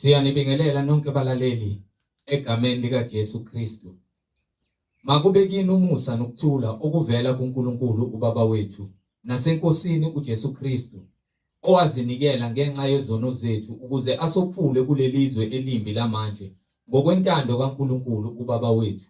Siyanibingelela nonke balaleli egameni likaJesu Kristu. Makube kini umusa nokuthula okuvela kuNkulunkulu uBaba wethu naseNkosini uJesu Kristu, owazinikela ngenxa yezono zethu ukuze asophule kulelizwe elimbi lamanje ngokwentando kaNkulunkulu uBaba wethu.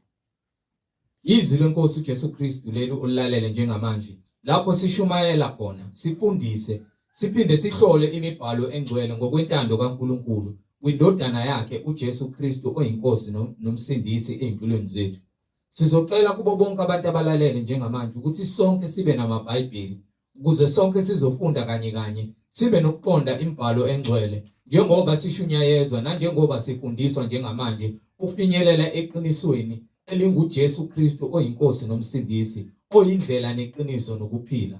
Izwi leNkosi uJesu Kristu leli olilalele njengamanje, lapho sishumayela khona, sifundise, siphinde sihlole imibhalo engcwele ngokwentando kaNkulunkulu kwiNdodana yakhe uJesu Kristu oyiNkosi noMsindisi ezimpilweni zethu. Sizocela kubo bonke abantu abalalele njengamanje ukuthi sonke sibe namaBhayibheli ukuze sonke sizofunda kanye kanye sibe nokuqonda imibhalo engcwele njengoba sishunyayezwa nanjengoba sifundiswa njengamanje ukufinyelela eqinisweni elinguJesu Kristu oyiNkosi noMsindisi oyindlela neqiniso nokuphila.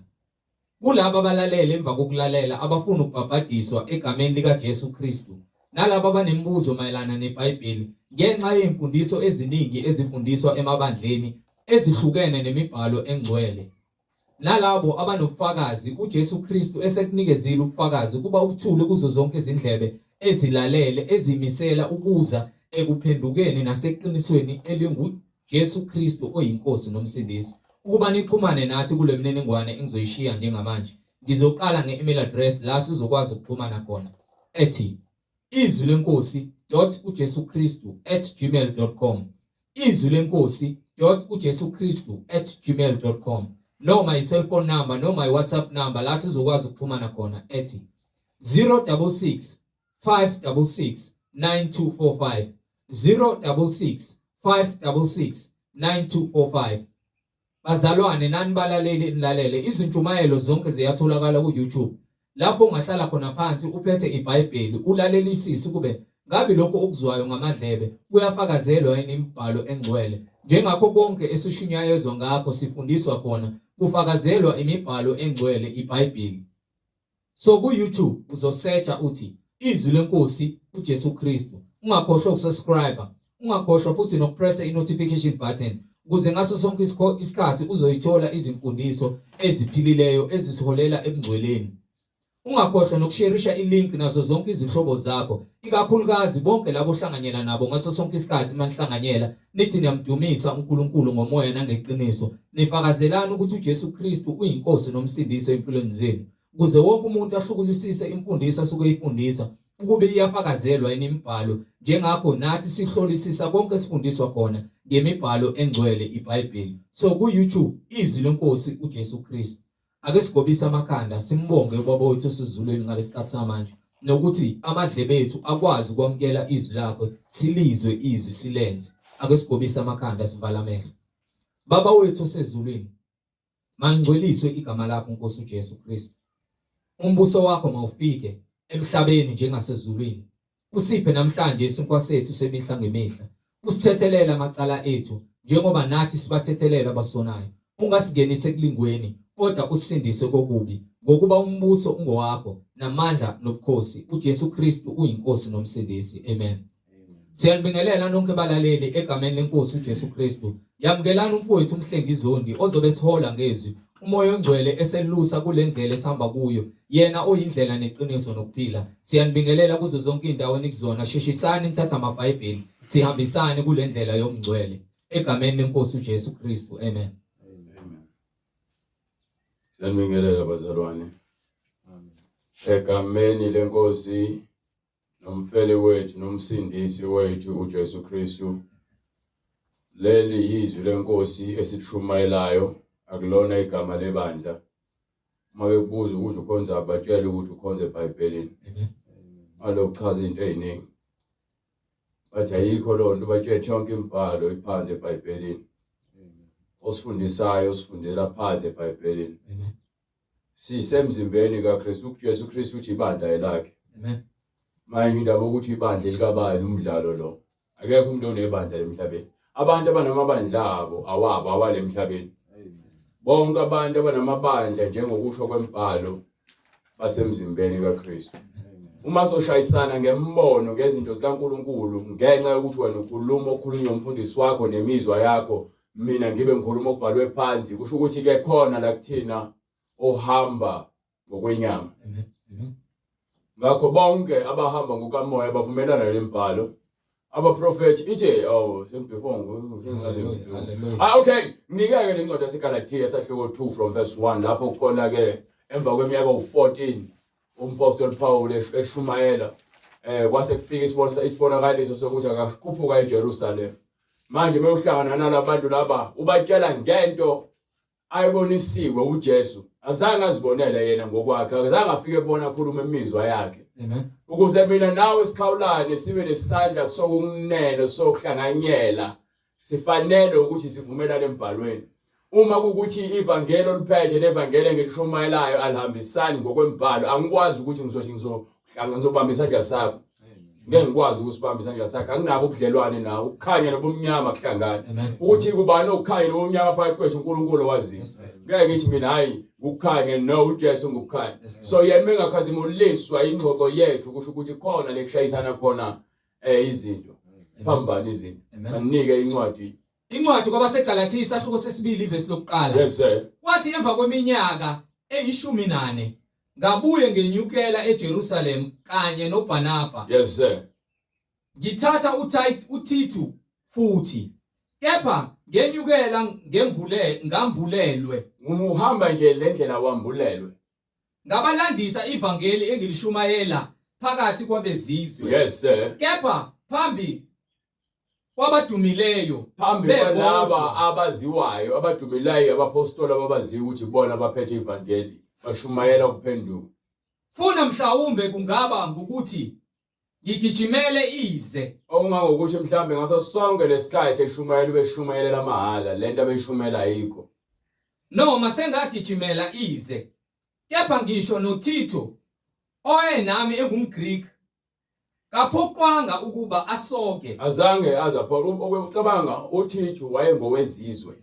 Kulabo abalalele emva kokulalela abafuna ukubhabhadiswa egameni likaJesu Kristu nalabo abanemibuzo mayelana neBhayibheli ngenxa yezimfundiso eziningi ezifundiswa emabandleni ezihlukene nemibhalo engcwele Nalabo abanobufakazi, uJesu Kristu esekunikezile ubufakazi ukuba ubuthule kuzo zonke izindlebe ezilalele, ezimisela ukuza ekuphendukeni naseqinisweni elinguJesu Kristu oyiNkosi noMsindisi. Ukuba nixhumane nathi kule mininingwane engizoyishiya njengamanje, ngizoqala nge-email address la sizokwazi ukuxhumana khona ethi izwi lenkosi dot uJesu Kristu at gmail dot com izwi lenkosi dot uJesu Kristu at gmail dot com noma i-cellphone number noma i-WhatsApp number la sizokwazi ukuxhumana khona ethi 066 566 9245 066 566 9245. Bazalwane nani balaleli nilalele, izintshumayelo zonke ziyatholakala ku-YouTube lapho ungahlala khona phansi uphethe iBhayibheli ulalelisise ukube ngabe lokho okuzwayo ngamadlebe kuyafakazelwa yini imibhalo engcwele. Njengakho konke esishunyayezwa ngakho sifundiswa khona kufakazelwa imibhalo engcwele iBhayibheli. So ku YouTube uzosearcha uthi izwi lenkosi uJesu Kristu. Ungakhohlwa ukusubscribe, ungakhohlwa futhi nokupressa i-notification button ukuze ngaso sonke isikhathi uzoyithola izimfundiso eziphilileyo ezisiholela ebungcweleni. Ungakhohlwa nokusherisha ilink nazo zonke izihlobo zakho, ikakhulukazi bonke labo ohlanganyela nabo ngaso sonke isikhathi uma nihlanganyela nithi niyamdumisa uNkulunkulu ngomoya nangeqiniso, nifakazelana ukuthi uJesu Kristu uyiNkosi noMsindisi empilweni zenu, ukuze wonke umuntu ahlukulisise imfundiso asuke eyifundisa ukube iyafakazelwa yini imibhalo, njengakho nathi sihlolisisa konke esifundiswa khona ngemibhalo engcwele iBhayibheli. So ku-YouTube izwi leNkosi uJesu Kristu. Ake sigobise amakhanda simbonge uBaba wethu osezulwini ngalesikhathi samanje nokuthi amadlebe ethu akwazi ukwamukela izwi lakhe, silizwe izwi silenze. Ake sigobise amakhanda sivala amehlo. Baba wethu osezulwini, malingcweliswe igama lakho Nkosi uJesu Kristu. Umbuso wakho mawufike emhlabeni njengasezulwini. Usiphe namhlanje isinkwa sethu semihla ngemihla. Usithethelele amacala ethu njengoba nathi sibathethelela abasonayo. Ungasingenisi ekulingweni, kodwa usisindise kokubi, ngokuba umbuso ungowakho, namandla nobukhosi. UJesu Kristu uyiNkosi noMsindisi. Amen. Siyanibingelela nonke balaleli egameni lenkosi uJesu Kristu. Yamukelani umfowethu uMhlengi Zondi ozobe esihola ngezwi. UMoya oNgcwele eselusa kule ndlela esihamba kuyo. Yena oyindlela neqiniso nokuphila. Siyanibingelela kuzo zonke izindawo enikuzona. Sheshisani nithathe amaBhayibheli sihambisane kule ndlela yobungcwele. Egameni lenkosi uJesu Kristu. Amen. Amen. Siyanibingelela bazalwane. Egameni lenkosi nomfeli wethu nomsindisi wethu uJesu Kristu. Leli yizwi lenkosi esishumayelayo, akulona igama lebandla. Uma bekubuza ukuthi ukhonza batshele ukuthi ukhonza eBhayibhelini. Ngalokho kuchaza izinto eziningi. Bathi ayikho loo nto, batshele yonke imibhalo iphansi eBhayibhelini. Osifundisayo usifundela phansi eBhayibhelini. Sisemzimbeni kaKristu, uJesu Kristu uthi ibandla elakhe. Amen. Manje indaba ukuthi ibandla elikabani umdlalo lo. Akekho umuntu onebandla emhlabeni. Abantu abanamabandla abo awabo awale emhlabeni. Bonke abantu abanamabandla njengokusho kwembhalo basemzimbeni kaKristu. Uma soshayisana ngembono ngezinto zikaNkuluNkulu ngenxa yokuthi wena ukhuluma okukhulunywa umfundisi wakho nemizwa yakho mina ngibe ngikhuluma okubhalwe phansi kusho ukuthi ke khona la kuthina ohamba ngokwenyama. Ngakho bonke abahamba ngokamoya bavumelana nembhalo. Abaprofethi ithi oh sengibefore. Ah okay, nginikeke lencwadi yaseGalatia sahluko 2 from verse 1 lapho khona ke emva kweminyaka u14 umpostoli Paul eshumayela kwase kufika isibonakaliso sokuthi akakhuphuka eJerusalem. Manje mewuhlangana nalabantu laba ubatshela ngento ayibonisiwe uJesu azange azibonele yena ngokwakhe akazange afike kubona akhuluma imizwa yakhe. Amen. Ukuze mina nawe sikhawulane sibe nesandla sokunene sokuhlanganyela sifanele ukuthi sivumelane embhalweni. Uma kukuthi ivangeli oliphethe nevangeli engilishumayelayo alihambisani ngokwembhalo angikwazi ukuthi ngizothi ngizobamba isandla sakho. Ngeke ngikwazi ukusibamba isandla sakhe anginabo ubudlelwane nawe ukukhanya nobumnyama kuhlangana ukuthi kubani okukhanya nobumnyama phakathi kwethu uNkulunkulu waziyo. Ngeke ngithi mina hayi ukukhanya no uJesu ngukukhanya. So yena mengakhazimuliswa ingxoxo yethu kusho ukuthi khona lekushayisana khona izinto phambana izinto. Anike incwadi. Incwadi kwabaseGalathiya isahluko sesibili ivesi lokuqala. Yes sir. Kwathi emva kweminyaka eyishumi nane ngabuye ngenyukela eJerusalem kanye noBarnaba. Yes sir. Ngithatha uTithu futhi kepha ngenyukela ngembule ngambulelwe. Uhamba nje le ndlela wambulelwe. Ngabalandisa ivangeli engilishumayela phakathi kwabezizwe. Yes sir. Kepha phambi kwabadumileyo phambi kwalaba abaziwayo abadumileyo abapostoli ababaziyo ukuthi bona abaphethe ivangeli bashumayela ukuphenduka. Funa mhlawumbe kungaba ngukuthi ngigijimele ize. Okungangokuthi mhlawumbe ngaso sonke lesikhathi eshumayela ubeshumayelela amahhala lento abeyishumayela ayikho. Noma sengagijimela ize kepha ngisho noThitho owayenami engumGreek kaphoqwanga ukuba asoke. Azange azaphoqa ucabanga uThithu wayengowezizwe.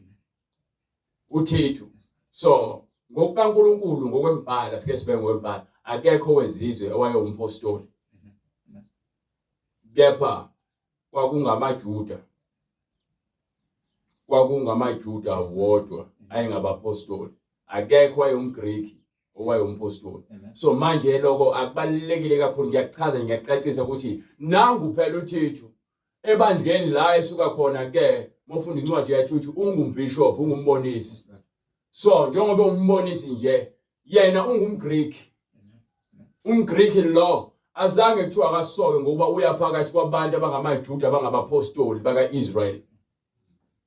uThithu so ngokukaNkuluNkulu ngokwembhala sike sibe ngokwembhala akekho wezizwe owayewumpostoli kepha kwakungamaJuda kwakungamaJuda wodwa ayengabapostoli akekho wayewumGreki owayewumpostoli. So manje lokho akubalulekile kakhulu ngiyakuchaza ngiyacacisa ukuthi nangu phela uThithu ebandleni la esuka khona ke mofunda incwadi yaThithu ungumbishop ungumbonisi. So njengoba umbonisi nje yena ungumGreek. UmGreek lo azange kuthiwa akasoke ngokuba uya phakathi kwabantu abangamaJuda abangabapostoli bakaIsrael.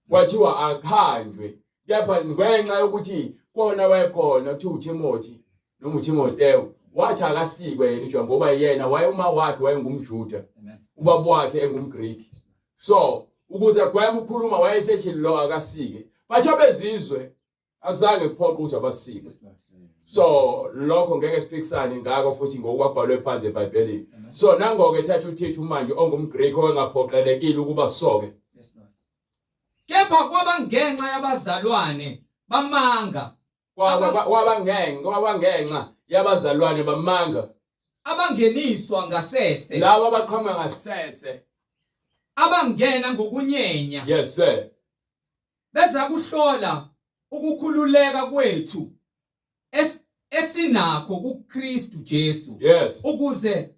Kwathiwa akuhanjwe kepha ngenxa yokuthi kona wayekhona kuthiwa uTimothy noma uTimotheo wathi akasikwe yena ijwa ngoba yena waye uma wakhe wayengumJuda ubaba wakhe engumGreek. So ukuze agweme ukukhuluma wayesethi lo akasike bathi abezizwe akuzange kuphoqe ukuthi abasike. So lokho ngeke siphikisane ngakho futhi ngokwabhalwe phansi eBhayibhelini. So nangoke ethatha uThithu manje ongumGreek owengaphoqelekile ukuba soke. Kepha kwaba ngenxa yabazalwane bamanga Kwaba ngenxa yabazalwane bamanga abangeniswa ngasese laba abaqhamuka ngasese abangena ngokunyenya. Yes sir. Beza kuhlola ukukhululeka kwethu esinakho kuKristu Jesu. Yes. Ukuze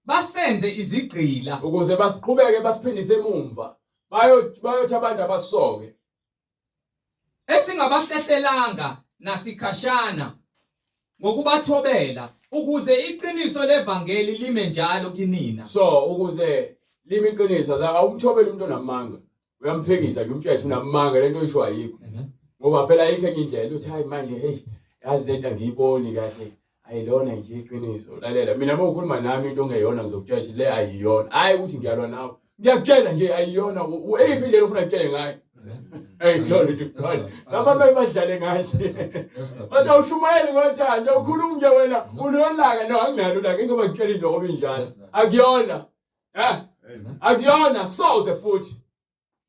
basenze izigqila ukuze basiqhubeke basiphindise emumva bayothi abantu abasoke esingabahlehlelanga nasikhashana ngokubathobela ukuze iqiniso levangeli lime njalo kinina. So ukuze lime iqiniso awumthobeli umuntu onamanga uyamphikisa nje umtshela unamanga lento oyisho ayikho ngoba phela ayikho enye indlela uthi hayi manje hey yazi lento angiyiboni kahle ayilona nje iqiniso lalela mina uma ukhuluma nami into ongeyona ngizokutshela ukuthi le ayiyona hayi ukuthi ngiyalwa nawe ngiyakutshela nje ayiyona eyiphi indlela ofuna ngikutshele ngayo. Hey, glory to God. Laba badlale ngathi. Bathi awushumayeli ngothando, ukhuluma nje wena unolaka no anginalo ulaka ingoba ngitshela into ngoba injalo. Akuyona. Eh? Akuyona soze futhi.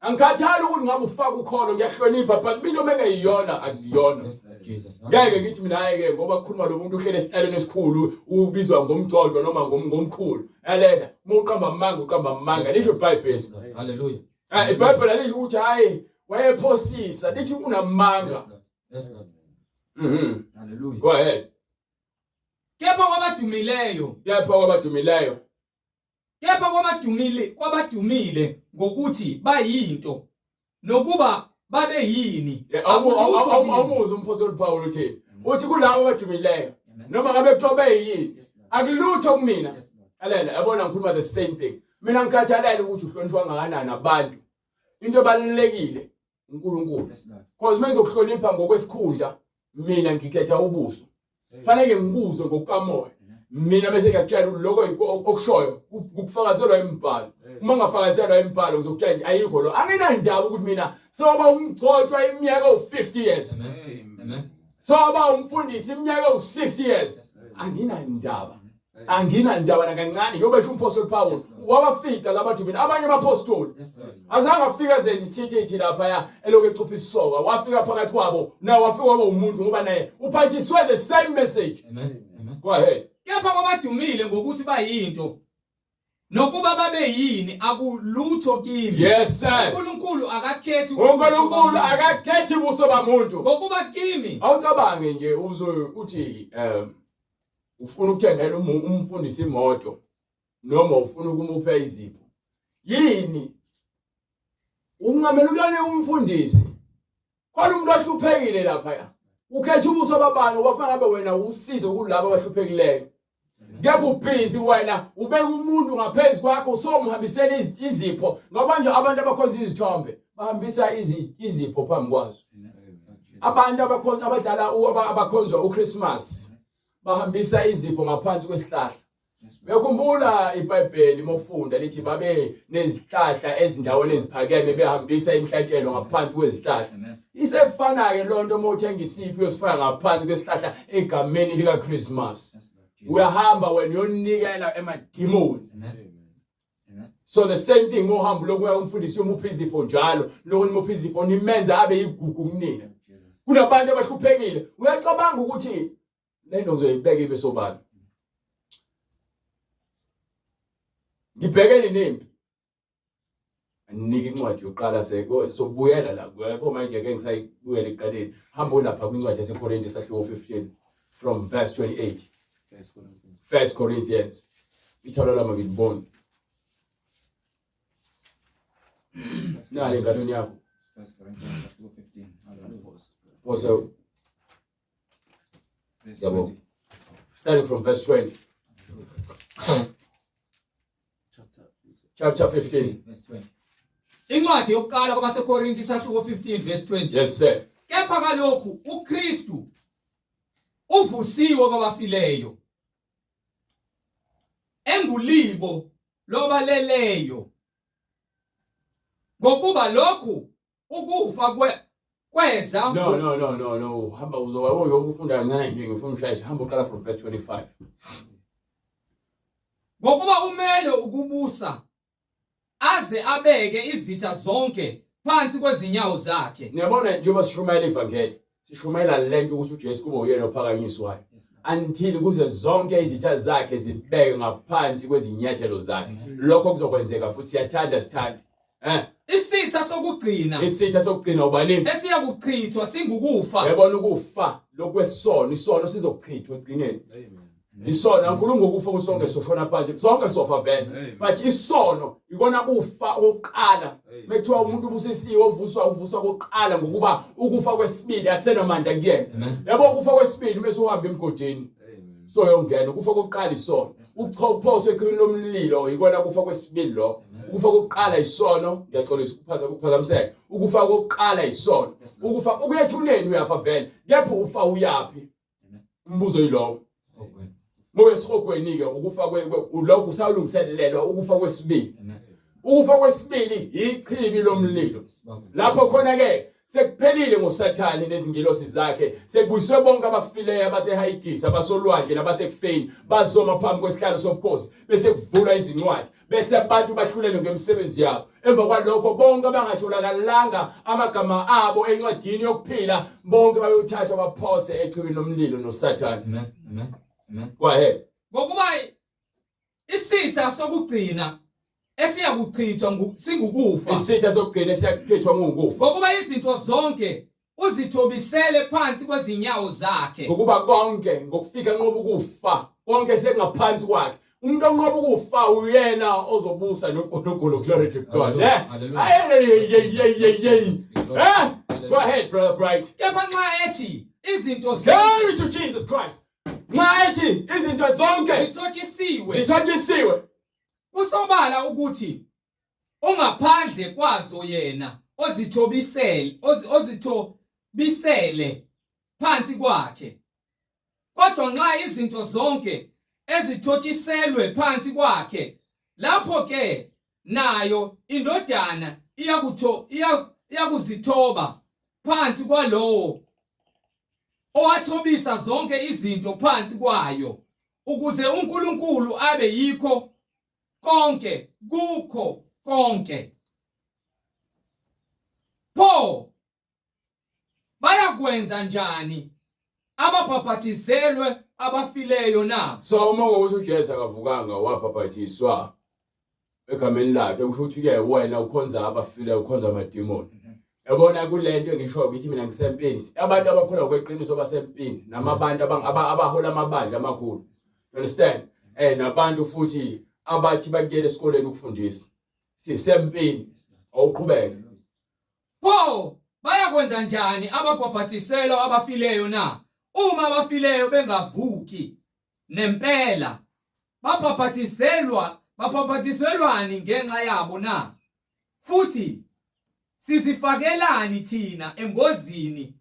Angikhathali ukuthi ngabe ufaka ukholo ngiyahlonipha but mina uma engeyiyona akuziyona. Ngeke ngithi mina hayi ke ngoba kukhuluma lo muntu uhlele esihlalweni esikhulu ubizwa ngomgcodwa noma ngomkhulu. Lalela, uma uqamba amanga uqamba amanga lisho iBhayibheli. Hallelujah. Ah iBhayibheli alisho ukuthi hayi wayephosisa lithi unamanga. Yes Lord. Mhm. Hallelujah. Go ahead. Kepha kwabadumileyo. Kepha kwabadumileyo. Kepha kwabadumile kwabadumile ngokuthi bayinto nokuba babe yini. Awumuzwa umphostoli Paul uthini? Uthi kulabo abadumileyo noma ngabe kuthiwa beyini akulutho kumina. Lalela, yabona ngikhuluma the same thing. Mina ngikhathalele ukuthi uhlonishwa kangakanani abantu. Into ebalulekile uNkulunkulu. Because uma ngizokuhlonipha ngokwesikhundla mina ngikhetha ubuso. Fanele ngikuzwe ngokukamoya. Mina bese ngiyakutshela ukuthi lokho okushoyo kufakazelwa imibhalo. Uma ungafakazelwa imibhalo ngizokutshela nje ayikho lo. Anginandaba ukuthi mina soba umgcotshwa iminyaka ewu-50 years. Amen. Soba umfundisi iminyaka ewu-60 years. Anginandaba. Anginandaba nakancane njengoba esho umphostoli Paul wabafica labadumile abanye abaphostoli azange afike azenze isithithi laphaya elokhu ecupha isisoka wafika phakathi kwabo naye wafika waba umuntu ngoba naye uphathiswe the same message. Amen. Amen. Go ahead. Kepha kwabadumile ngokuthi bayinto nokuba babe yini akulutho kimi. Yes sir. uNkulunkulu akakhethi ubuso uNkulunkulu bamuntu. akakhethi ubuso bamuntu. Ngokuba kimi Awucabange nje uzo uthi ufuna ukuthengela umfundisi imoto noma ufuna ukumupha izipho. Yini? Uncamela ukuyona umfundisi. Khona umuntu ohluphekile lapha. Ukhetha ubuso babani wafana ngabe wena usize kulabo abahluphekileyo. Kepha ubhizi wena ubeka umuntu ngaphezu kwakho usomhambisela izipho ngoba nje abantu abakhonza izithombe bahambisa izipho phambi kwazo. Abantu abakhonza abadala abakhonzwa uChristmas bahambisa izipho ngaphansi kwesihlahla. Uyakhumbula iBhayibheli mofunda lithi babe nezihlahla ezindaweni eziphakeme behambisa imihlatshelo ngaphansi kwezihlahla. Isefana ke lonto uma uthenga isipho uyosifaka ngaphansi kwesihlahla egameni lika Christmas. Uyahamba wena uyonikela emadimoni. So the same thing mohamba lokuya umfundisi uyomupha izipho njalo, lokho nimupha izipho nimenza abe yigugu kunina. Kunabantu abahluphekile. Uyacabanga ukuthi lento ngizoyibeka ibe sobala. Ngibhekene nempi. Anike incwadi yokuqala seko sobuyela la yabo manje ke ngisayibuyela ekuqaleni. Hamba lapha kwincwadi yaseKorinte sahluko 15 from verse 28. First Corinthians. Ithala lami ngilibona. Nale engalweni yakho. First Corinthians chapter 15. Pose Verse Yabo. 20. Starting from verse 20. Chapter 15. Verse 20. Incwadi yokuqala kwabaseKorinte isahluko 15 verse 20. Yes sir. Kepha kalokhu uKristu uvusiwe kwabafileyo engulibo lobaleleyo ngokuba lokhu ukufa kwe kweza No no no no no hamba uzoba uyokufunda kancane nje ngifuna ushayishe hamba uqala from verse 25. Ngokuba umele ukubusa aze abeke izitha zonke phansi kwezinyawo zakhe. Niyabona njengoba sishumayela ivangeli sishumayela lento ukuthi uJesu kube uyena ophakanyiswayo until kuze zonke izitha zakhe zibeke ngaphansi kwezinyathelo zakhe. Lokho kuzokwenzeka futhi siyathanda sithanda. Eh Isitha sokugcina isitha sokugcina ubani? esiyakuchithwa singukufa. Uyabona ukufa lokwesono isono sizochithwa ekugcineni. Isono angikhulumi ngokufa kusonke soshona phansi sonke sofa vele but isono ikona kufa okokuqala mekuthiwa umuntu ubusisiwe ovuswa uvuswa kokuqala ngokuba ukufa kwesibili akusenamandla kuyena yabo ukufa kwesibili mase uhamba emgodini so yongena ukufa kokuqala isono ukuphoswa echibini lomlilo ikona kufa kwesibili lokho ukufa kokuqala isono ngiyaxolisa ukuphazamiseka ukufa kokuqala isono ukufa ukuyethuneni uyafa vele kepha ufa uyaphi umbuzo yilowo Moya esihogweni ke ukufa lokhu usawulungiselelwa ukufa kwesibili ukufa kwesibili ichibi lomlilo lapho khona ke sekuphelile ngoSathane nezingilosi zakhe sekubuyiswe bonke abafileyo abaseHayidisi abasolwandle nabasekufeni bazoma phambi kwesihlalo sobukhosi bese kuvulwa izincwadi bese abantu bahlulelwe ngemisebenzi yabo emva kwalokho bonke abangatholakalanga amagama abo encwadini yokuphila bonke bayothathwa baphose echibini lomlilo noSathane. Amen. Amen. Amen. Go ahead. Ngokuba isitha sokugcina esiyakuchithwa singukufa. Isitha sokugcina esiyakuchithwa ngukufa. Ngokuba izinto zonke Uzithobisele phansi kwezinyawo zakhe. Ngokuba konke ngokufika nqoba ukufa, konke sekungaphansi kwakhe. Umuntu onqoba ukufa uyena ozobusa noNkulunkulu. Glory to God. Eh? Eh? Go ahead brother Bright. Kepha nxa ethi izinto Glory to Jesus Christ. Nxa ethi izinto zonke zithotshisiwe. Zithotshisiwe. Kusobala ukuthi ongaphandle kwazo yena ozithobisele ozithobisele phansi kwakhe kodwa nxa izinto zonke ezithotshiselwe phansi kwakhe lapho ke nayo indodana iyakutho iyakuzithoba phansi kwalowo owathobisa zonke izinto phansi kwayo ukuze uNkulunkulu abe yikho konke kukho konke pho bayakwenza njani ababhaphathizelwe abafileyo na so uma ngokuthi uJesu akavukanga wabhaphathiswa egameni lakhe kusho ukuthi ke wena ukhonza abafileyo ukhonza amadimoni Yabona kulento engishoyo ngithi mina ngisempini. Abantu abakholwa kweqiniso basempini namabantu abahola amabandla amakhulu. You understand? Eh nabantu futhi abathi bakuyele esikoleni ukufundisa. Sisempini. Awuqhubeke. Pho bayakwenza njani ababhabhathiselwa abafileyo na? Uma abafileyo bengavuki nempela babhabhathiselwa babhabhathiselwani ngenxa yabo na? Futhi sizifakelani thina engozini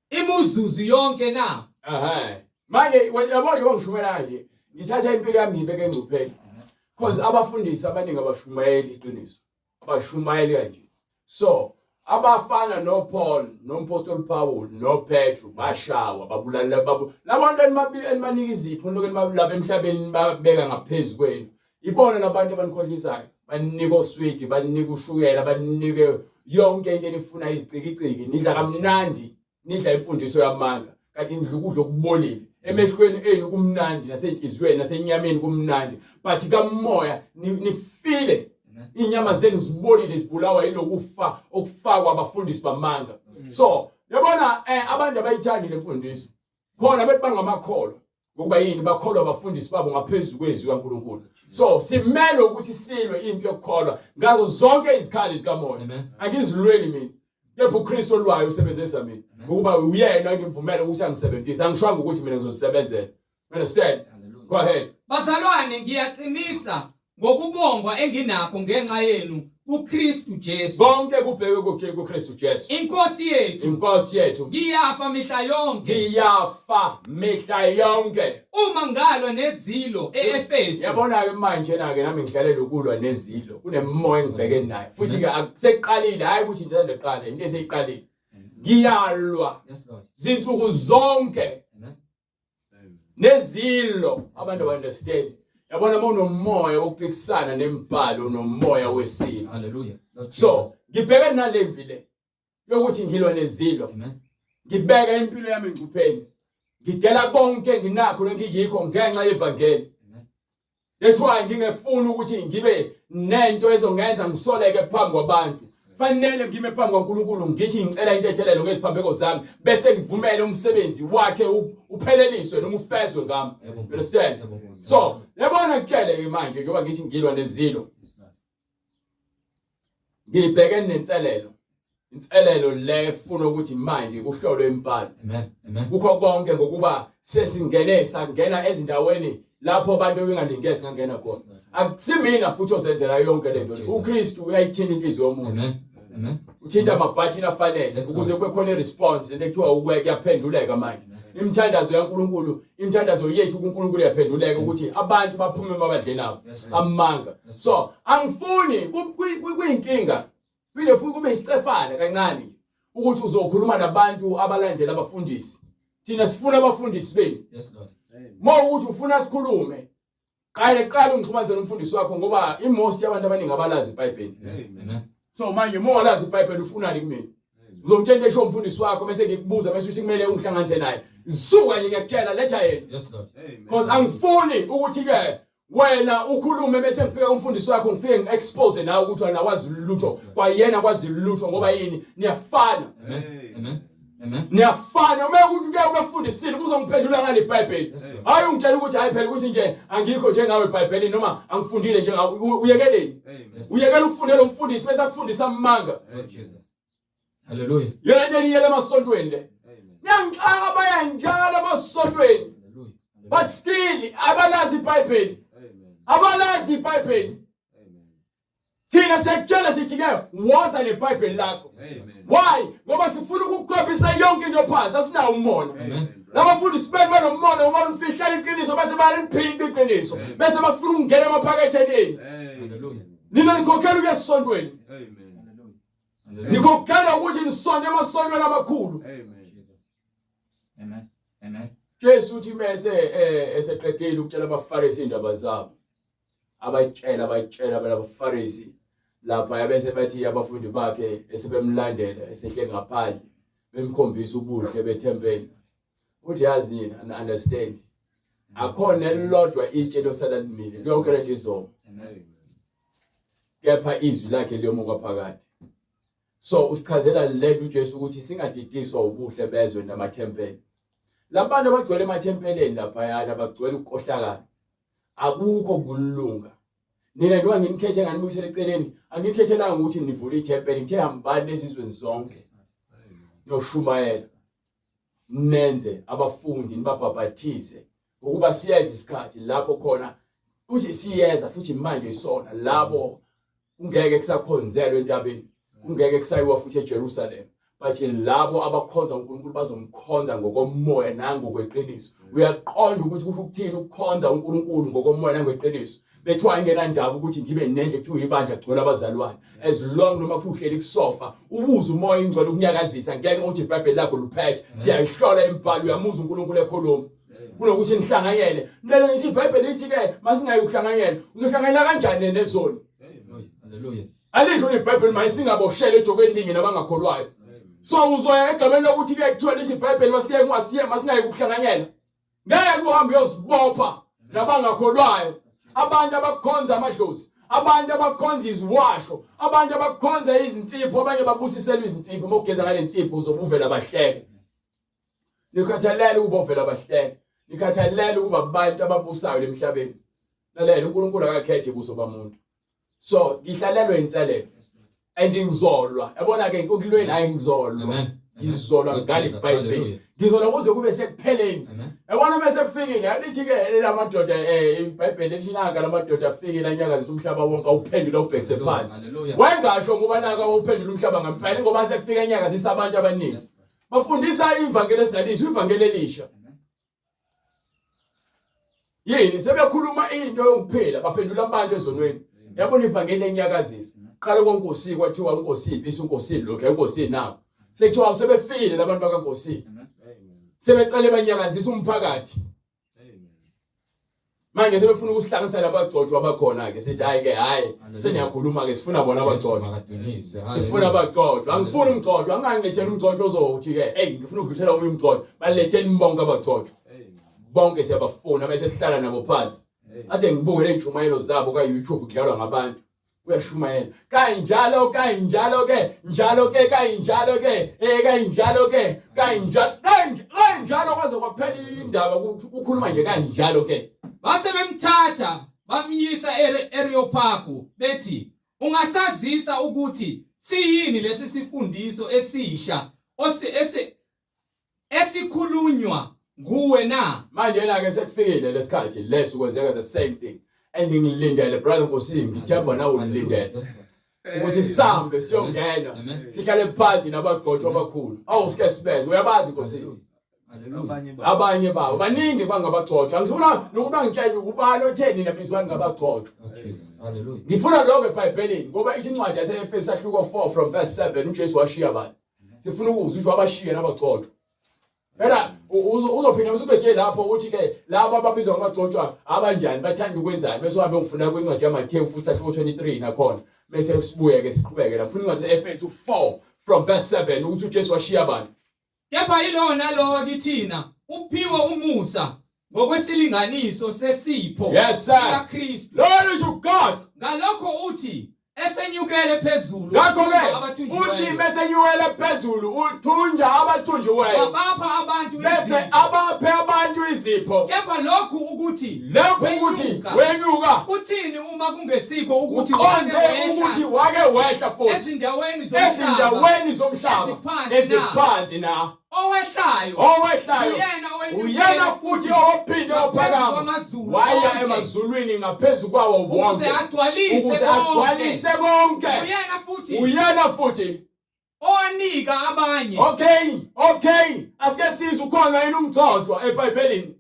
imuzuzu yonke na? Ehhe. Manje yabo nje wangishumela kanje. Ngithatha impilo yami ngiyibeke engcupheni. Because abafundisi abaningi abashumayeli iqiniso. Abashumayeli kanje. So abafana noPaul noMpostoli Paul noPetru bashawa babulala babu labantu enibanika izipho lokho enibabulaba emhlabeni babeka ngaphezulu kwenu ibona labantu abanikhohlisayo banika oswidi banika ushukela banike yonke into enifuna izicikiciki nidla kamnandi nidla imfundiso yamanga kanti nidla ukudla okubolile emehlweni enu kumnandi nasenhliziyweni nasenyameni kumnandi but kamoya nifile inyama zenu zibolile zibulawa yilokufa okufakwa abafundisi bamanga so yabona eh, abantu abayithandi lemfundiso khona bethi bangamakholwa ngokuba yini bakholwa abafundisi babo ngaphezu kwezwi kaNkulunkulu so simele ukuthi silwe impi yokukholwa ngazo zonke izikhali zikamoya angizilweli mina kepha uKristu olwayo usebenzisa mina ngokuba uyena engimvumela ukuthi angisebenzise angishwanga ukuthi mina ngizosebenzela understand go ahead bazalwane ngiyaqinisa ngokubongwa enginakho ngenxa yenu kuKristu Jesu. Konke kubheke kuKristu Jesu. Inkosi yethu. Inkosi yethu. Ngiyafa mihla yonke. Ngiyafa mihla yonke. Uma ngalwa nezilo eEfesu. Yabona ke manje na ke nami ngihlalela ukulwa nezilo. Kunemimoya engibhekene nayo. Futhi ke akuseqalile hayi ukuthi nje ngiqale into eseyiqalile. Ngiyalwa. Yes Lord. Zinsuku zonke. Amen. Nezilo abantu understand. Yabona uma unomoya wokuphikisana nemibhalo unomoya wesilo. Hallelujah. So ngibhekene nalempi le yokuthi ngilwa nezilo. Amen. Ngibeka impilo yami engcupheni. Ngidela konke enginakho lengiyikho ngenxa yevangeli. That's why ngingefuni ukuthi ngibe nento ezongenza ngisoleke phambi kwabantu. Fanele ngime phambi kwaNkulunkulu ngithi ngicela intethelelo ngeziphambeko zami bese ngivumele umsebenzi wakhe upheleliswe noma ufezwe ngami. You understand? So, yabona ngitshele ke manje njengoba ngithi ngilwa nezilo. Ngibhekene nenselelo. Inselelo le efuna ukuthi manje kuhlolwe imibhalo. Amen. Amen. Kukho konke ngokuba sesingene sangena ezindaweni lapho abantu bengalindele singangena khona. Akusimina futhi ozenzela yonke lento. uKristu uyayithinta inhliziyo yomuntu. Amen. Amen. Uthinta amabhathini afanele ukuze kube khona iresponse lento ekuthiwa ukwe kuyaphenduleka manje. Imithandazo yaNkulunkulu, imithandazo yethu kuNkulunkulu iyaphenduleka ukuthi abantu baphume emabandleni abo. Amanga. So, angifuni kuyinkinga Phinde futhi kube isicefana kancane ukuthi uzokhuluma nabantu abalandela abafundisi. Thina sifuna abafundisi benu. Yes Lord. Uma ukuthi ufuna sikhulume, qale qala ungixhumanise nomfundisi wakho ngoba imosi yabantu abaningi abalazi iBhayibheli. Amen. So manje uma walazi iBhayibheli ufunani kumina? Uzomtshela into esho umfundisi wakho bese ngikubuza bese uthi kumele ungihlanganise naye. Suka nje ngiyakutshela letha yena. Yes Lord. Because angifuni ukuthi ke Wena ukhulume bese ngifika kumfundisi wakho ngifike ngi-expose nawe ukuthi wena wazi lutho kwayena kwazi lutho ngoba yini niyafana. Amen. Amen. Amen. Niyafana uma ukuthi ke ubefundisile kuzongiphendula ngani iBhayibheli. Hayi ungitshela ukuthi hayi phela ukuthi nje angikho njengawe eBhayibhelini noma angifundile njengawe uyekeleni. Uyekela ukufundela umfundisi bese akufundisa amanga. Jesus. Hallelujah. Yona nto eniyela emasontweni le. Niyangixaka baya njalo emasontweni. But still abalazi iBhayibheli. Abalazi iBhayibheli. Thina siyakutshela sithi ke woza neBhayibheli lakho. Why? Ngoba sifuna ukukukhombisa yonke into phansi asinawo umona. Labafundisi benu banomona uma nifihlela iqiniso bese bayaliphica iqiniso bese bafuna ukungena emaphaketheni enu. Hallelujah. Nina nikhokhela ukuya esontweni. Amen. Nikhokhela ukuthi nisonte emasontweni amakhulu. Amen. Amen. Amen. Jesu uthi mese eh, eseqedile ukutshela abaFarisi indaba zabo. Abatshela abatshela abaFarisi lapha yabese bathi abafundi bakhe esebemlandela esehle ngaphandle bemkhombisa ubuhle bethempeli. Uthi yazi nina and understand. Akhona elilodwa itshe losala limile lonke lento izoma. Kepha izwi lakhe liyomuka phakade. So usichazela lento uJesu ukuthi singadidiswa ubuhle bezwe namathempeli. Labantu abagcwele emathempeleni laphayana bagcwele ukukhohlakala. Akukho kulunga. Nina njengoba nginikhethe nganibuyisela eceleni, anginikhethelanga ukuthi nivule ithempeli, ngithe hambani ezizweni zonke. Noshumayela. Nenze abafundi nibabhabhathise ukuba siyeza isikhathi lapho khona futhi siyeza futhi manje isona labo kungeke kusakhonzelwa entabeni kungeke kusayiwa futhi eJerusalem but labo abakhonza uNkulunkulu bazomkhonza ngokomoya nangokweqiniso uyaqonda ukuthi kusho ukuthini ukukhonza uNkulunkulu ngokomoya nangokweqiniso bethiwa ingenandaba ukuthi ngibe nendle kuthiwa ibandla kugcwele abazalwane as long noma kuthiwa uhleli kusofa ubuze umoya ingcwele ukunyakazisa ngenxa ukuthi iBhayibheli lakho luphethe siyayihlola imibhalo uyamuzwa uNkulunkulu ekhuluma kunokuthi nihlanganyele lelo ngithi iBhayibheli lithi ke masingayi ukuhlanganyela uzohlanganyela kanjani nezoni Hallelujah. Alisho iBhayibheli mayisingaboshele ejokweni linye nabangakholwayo. So uzoya egameni lokuthi ke kuthiwa lisho iBhayibheli masike ngwasiye masingayi ukuhlanganyela. Ngeke uhambe uyozibopha nabangakholwayo. Abantu abakhonza amadlozi, abantu abakhonza iziwasho, abantu abakhonza izinsipho, abanye babusiselwa izinsipho, uma ugeza ngale nsipho uzobuvela bahleke. Nikhathalele ukuba ovela bahleke. Nikhathalele ukuba abantu ababusayo lemhlabeni. Lalela uNkulunkulu akakhethe buso bamuntu. So ngihlalelwe inselelo and ngizolwa. Yabona ke ukulweni hayi ngizolwa. Ngizolwa ngale iBhayibheli. Ngizolwa kuze kube sekupheleni. Yabona mase kufikile lithi ke lamadoda eh iBhayibheli lithi nanka lamadoda afikile anyakazisa umhlaba wonke awuphendula ubhekise phansi. Wayengasho ngoba naka awuphendula umhlaba ngempela ngoba sefika enyakazisa abantu abaningi. Bafundisa ivangeli esingalizwa ivangeli elisha. Yini sebekhuluma into yokuphila baphendula abantu ezonweni. Yabona ivangeli enyakazisa. Qala konkosi kwathiwa unkosi iphi unkosi lokho unkosi nawo. Sekuthiwa sebefikile labantu bakaNkosi. Sebeqale banyakazisa umphakathi. Manje sebefuna ukusihlanganisa nabagcotshwa abakhona ke sithi hayi ke hayi seniyakhuluma ke sifuna bona abagcotshwa. Sifuna abagcotshwa. Angifuni umgcotshwa, angangiletheli umgcotshwa ozothi ke hey ngifuna ukudlulisela omunye umgcotshwa. Baletheni bonke abagcotshwa. Bonke siyabafuna bese sihlala nabo phansi. Ade ngibuke le ntshumayelo zabo ka YouTube kudlalwa ngabantu. Uyashumayela kanjalo kanjalo ke njalo ke kanjalo ke eh kanjalo ke kanjalo kanjalo kwaze kwaphela indaba ukhuluma nje kanjalo ke. Base bemthatha bamyisa eAreopagu bethi ungasazisa ukuthi siyini lesi sifundiso esisha esikhulunywa nguwe na? Manje na ke sekufikile lesikhathi leso kwenzeka the same thing and ngilindele brother Nkosi ngithemba nawe ulindele ukuthi sambe siyongena sihlale phansi nabagcotshwa abakhulu awu sike sibeze uyabazi Nkosi abanye babo baningi bangabagcotshwa angifuna nokuba ngitshele ubani othe nina bizwani ngabagcotshwa oh, ngifuna lokho eBhayibhelini ngoba ithi incwadi yaseEfesu ahluko 4 from verse 7 uJesu washiya abantu sifuna ukuzwa ukuthi wabashiya nabagcotshwa phela uzophinda usubethe lapho ukuthi ke labo ababizwa ngabagcotshwa abanjani bathanda ukwenzani bese uhambe ngifuna kwincwadi yaMathewu futhi ahluko 23 nakhona bese sibuye ke siqhubeke la ngifuna incwadi yaseEfesu 4 from verse 7 ukuthi uJesu washiya abantu Kepha yilowo nalowo kithina uphiwe umusa Ngokwesilinganiso sesipho Yes, sir. sikaKristu. Glory to God. Ngalokho uthi esenyukele phezulu Ngakho-ke wathumba abathunjiweyo. uthi mesenyukele phezulu uthunja abathunjiweyo wabapha abantu bese izipho. abaphe abantu izipho. Kepha lokhu ukuthi Lokhu ukuthi wenyuka, wenyuka kuthini uma kungesikho ukuthi wake uqonde wehla ukuthi wake wehla futhi ezindaweni zomhlaba ezindaweni zomhlaba eziphansi na? eziphansi na owehlayo owehlayo uyena owenyukele uyena futhi owaphinde ngaphezu waphakama kwamazulu waya onke, emazulwini ngaphezu kwawo ukuze wonke agcwalise ukuze konke agcwalise konke uyena futhi uyena futhi owanika abanye okay okay asike sizwe ukhona yini umgcotshwa eBhayibhelini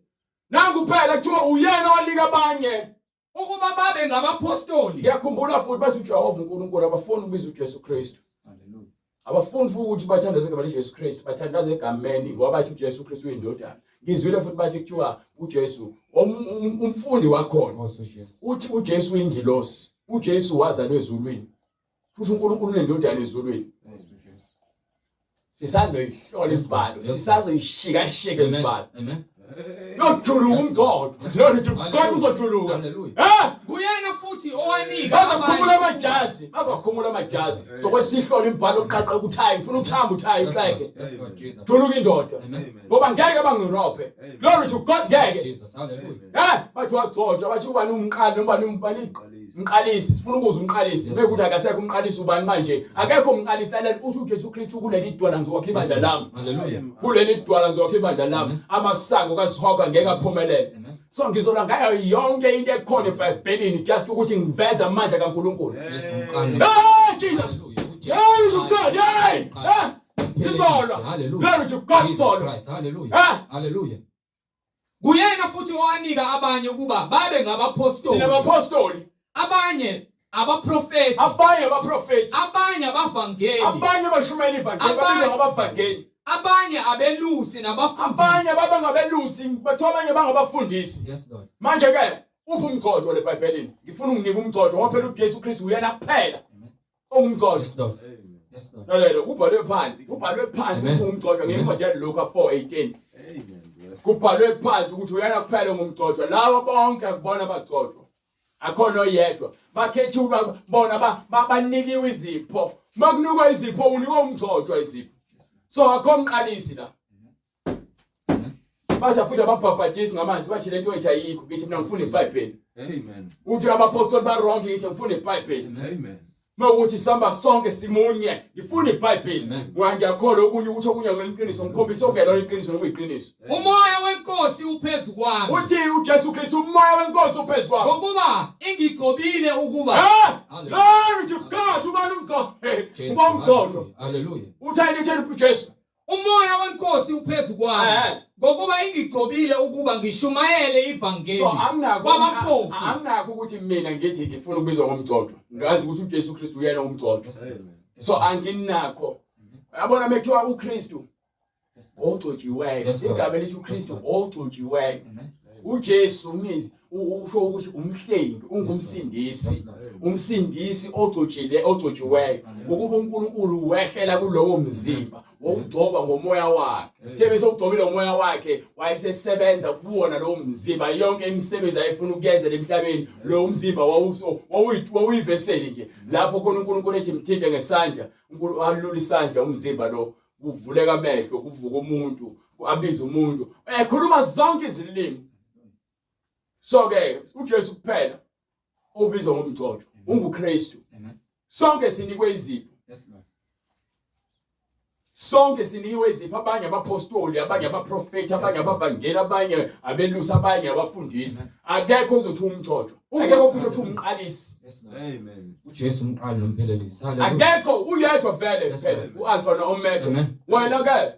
nangu phela kuthiwa uyena owanika abanye ukuba babe ngabaphostoli ngiyakhumbula futhi bathi uJehova uNkulunkulu abafuni ukubiza uJesu Kristu Hallelujah. abafuni futhi ukuthi bathandaze igama likaJesu Kristu bathandaze egameni ngoba bathi uJesu Kristu uyindodana ngizwile futhi bathi kuthiwa uJesu umfundi wakhona Nkosi Jesu uthi uJesu uyingilosi uJesu wazalwa ezulwini futhi uNkulunkulu unendodana ezulwini Nkosi Jesu. sisazoyihlola imibhalo Yes. sisazoyishikashika Amen. imibhalo Amen. yojuluka umgcotho glory to God uzojuluka Hallelujah. eh Nguyena futhi owanika bazokhumula abanye amajazi bazokhumula amajazi sokwesihlola imibhalo uqaqe ukuthayi ngifuna uthamba uthayi Yes, uxeke Lord. Yes, Lord Jesus. juluka indoda Amen. ngoba ngeke bangirobhe glory to God ngeke Jesus. Hallelujah. eh bathi wagcotshwa bathi ubani umqali noma ubani umbani umqalisi sifuna ukuzwa umqalisi Yes. beke ukuthi akasekho umqalisi ubani manje akekho umqalisi lalela uthi uJesu Kristu kuleli dwala ngizowakha ibandla lami Hallelujah. kuleli dwala ngizowakha ibandla lami Amen. amasango kaSihoga ngeke aphumelele Amen. so ngizolwa ngayo yonke into ekhona eBhayibhelini just ukuthi ngiveze amandla kaNkulunkulu Jesu umqali. Ah, Jesus Hallelujah. Glory to God hey eh sizolwa Hallelujah. glory to God Jesus solwa Christ. Hallelujah. eh Hallelujah. Kuyena futhi owanika abanye ukuba babe ngabaphostoli, sinabapostoli abanye abaprofeti, abanye abaprofeti abanye abavangeli, abanye abashumayela ivangeli babizwa ngabavangeli abanye abelusi nabafundisi. abanye baba ngabelusi bathiwa abanye bangabafundisi Yes Lord. manje ke uphi umgcotshwa lebhayibhelini ngifuna unginike umgcotshwa ngoba phela uJesu Kristu uyena kuphela Amen. ongumgcotshwa Yes Lord. Yes Lord. lalelo kubhalwe phansi kubhalwe phansi Amen. ukuthi ungumgcotshwa ngencwadi yaLuka 4:18 kubhalwe phansi ukuthi uyena kuphela ongumgcotshwa laba bonke akubona abagcotshwa akhona oyedwa bakhethiwe bona banikiwe izipho makunikwa izipho unikwa umgcotshwa izipho so akho mqalisi la bathi futhi ababhabhadisi ngamanzi bathi lento ethi ayikho ngithi mina ngifuna iBhayibheli Amen. uthi abapostoli ba wrong ngithi ngifuna iBhayibheli Amen. mawukuthi sihamba sonke simunye ngifuna iBhayibheli Amen. ngoba ngiyakholwa okunye ukuthi okunye akulona iqiniso ngikhombisa okungelona iqiniso nokuyiqiniso Umoya wenkosi uphezu kwami uthi uJesu Kristu umoya wenkosi uphezu kwami ngokuba ingigcobile ukuba Eh? Hallelujah. Glory to God ubani umgcotshwa Jesu, uba umgcotshwa Hallelujah. uthi ayilitheni uJesu Umoya wenkosi uphezu kwami Eh. ngokuba ingigcobile ukuba ngishumayele ivangeli so anginakho kwabampofu. anginakho ukuthi mina ngithi ngifuna ukubizwa ngomgcotshwa ngazi ukuthi uJesu Kristu uyena umgcotshwa so anginakho yabona mekuthiwa uKristu ogcotshiweyo Yes, Lord. igama elithi uKristu Yes, Lord. ogcotshiweyo Amen. uJesu means usho ukuthi umhlengi ungumsindisi Yes, Lord. umsindisi ogcotshile ogcotshiweyo ngokuba uNkulunkulu wehlela kulowo mzimba wawugcoba ngomoya wakhe sithebe sewugcobile ngomoya wakhe wayesesebenza kuwona lowo mzimba yonke imisebenzi ayefuna ukuyenza emhlabeni lowo mzimba wawuyiveseli nje lapho khona uNkulunkulu ethi mthinte ngesandla uNkulunkulu alula isandla umzimba lo kuvuleka amehlo kuvuka umuntu abize umuntu ekhuluma zonke izilimi so ke uJesu kuphela obizwa ngomgcotshwa unguKristu Amen. sonke sinikwe izipho Yes, Lord. sonke sinikiwe izipho abanye abapostoli abanye abaprofeti abanye abavangeli abanye abelusi abanye abafundisi akekho ozothi umgcotshwa akekho futhi othi umqalisi Yes, Lord. Amen. uJesu umqali nomphelelisi. Hallelujah. akekho uyedwa vele Yes, kuphela Lord. uAlpha noOmega Amen. wena ke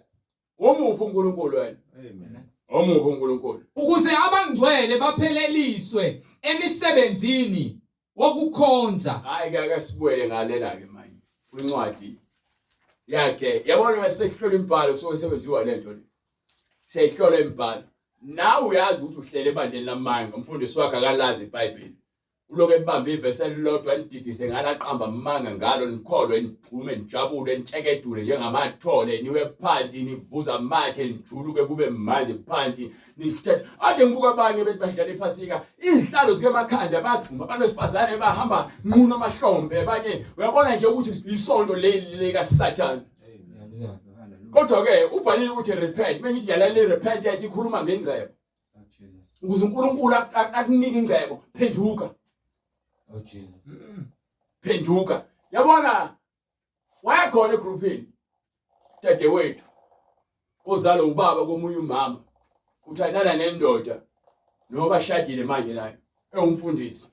omuphi uNkulunkulu wena Amen. omuphi uNkulunkulu Ukuze abangcwele bapheleliswe emisebenzini wokukhonza. hayi ke ake sibuyele ngalela ke manje kwincwadi yakhe yabona mesehlola imibhalo kusuke sebenziwa lento le sehlola imibhalo nawe uyazi ukuthi uhlele ebandleni lamanga umfundisi wakhe akalazi iBhayibheli Uloku ebamba ivesi elilodwa nididise ngalo aqamba amanga ngalo nikholwe nigxume nijabule nitshekedule njengamathole niwe phansi nivuza amathe nijuluke kube manzi phansi nifuthethe ade ngibuka abanye bethi badlala iphasika izihlalo zikemakhanda bagxuma abantu besifazane bahamba nqunu amahlombe abanye uyabona nje ukuthi isonto leli likaSathane kodwa ke ubhalile ukuthi repent mengithi ngiyalalela repent yathi ikhuluma ngengcebo Oh, ukuze uNkulunkulu akunike ingcebo phenduka oh Jesus phenduka yabona wayekhona egroupini dadewethu ozalwa ubaba komunye umama uthandana nendoda noma bashadile manje nayo ewumfundisi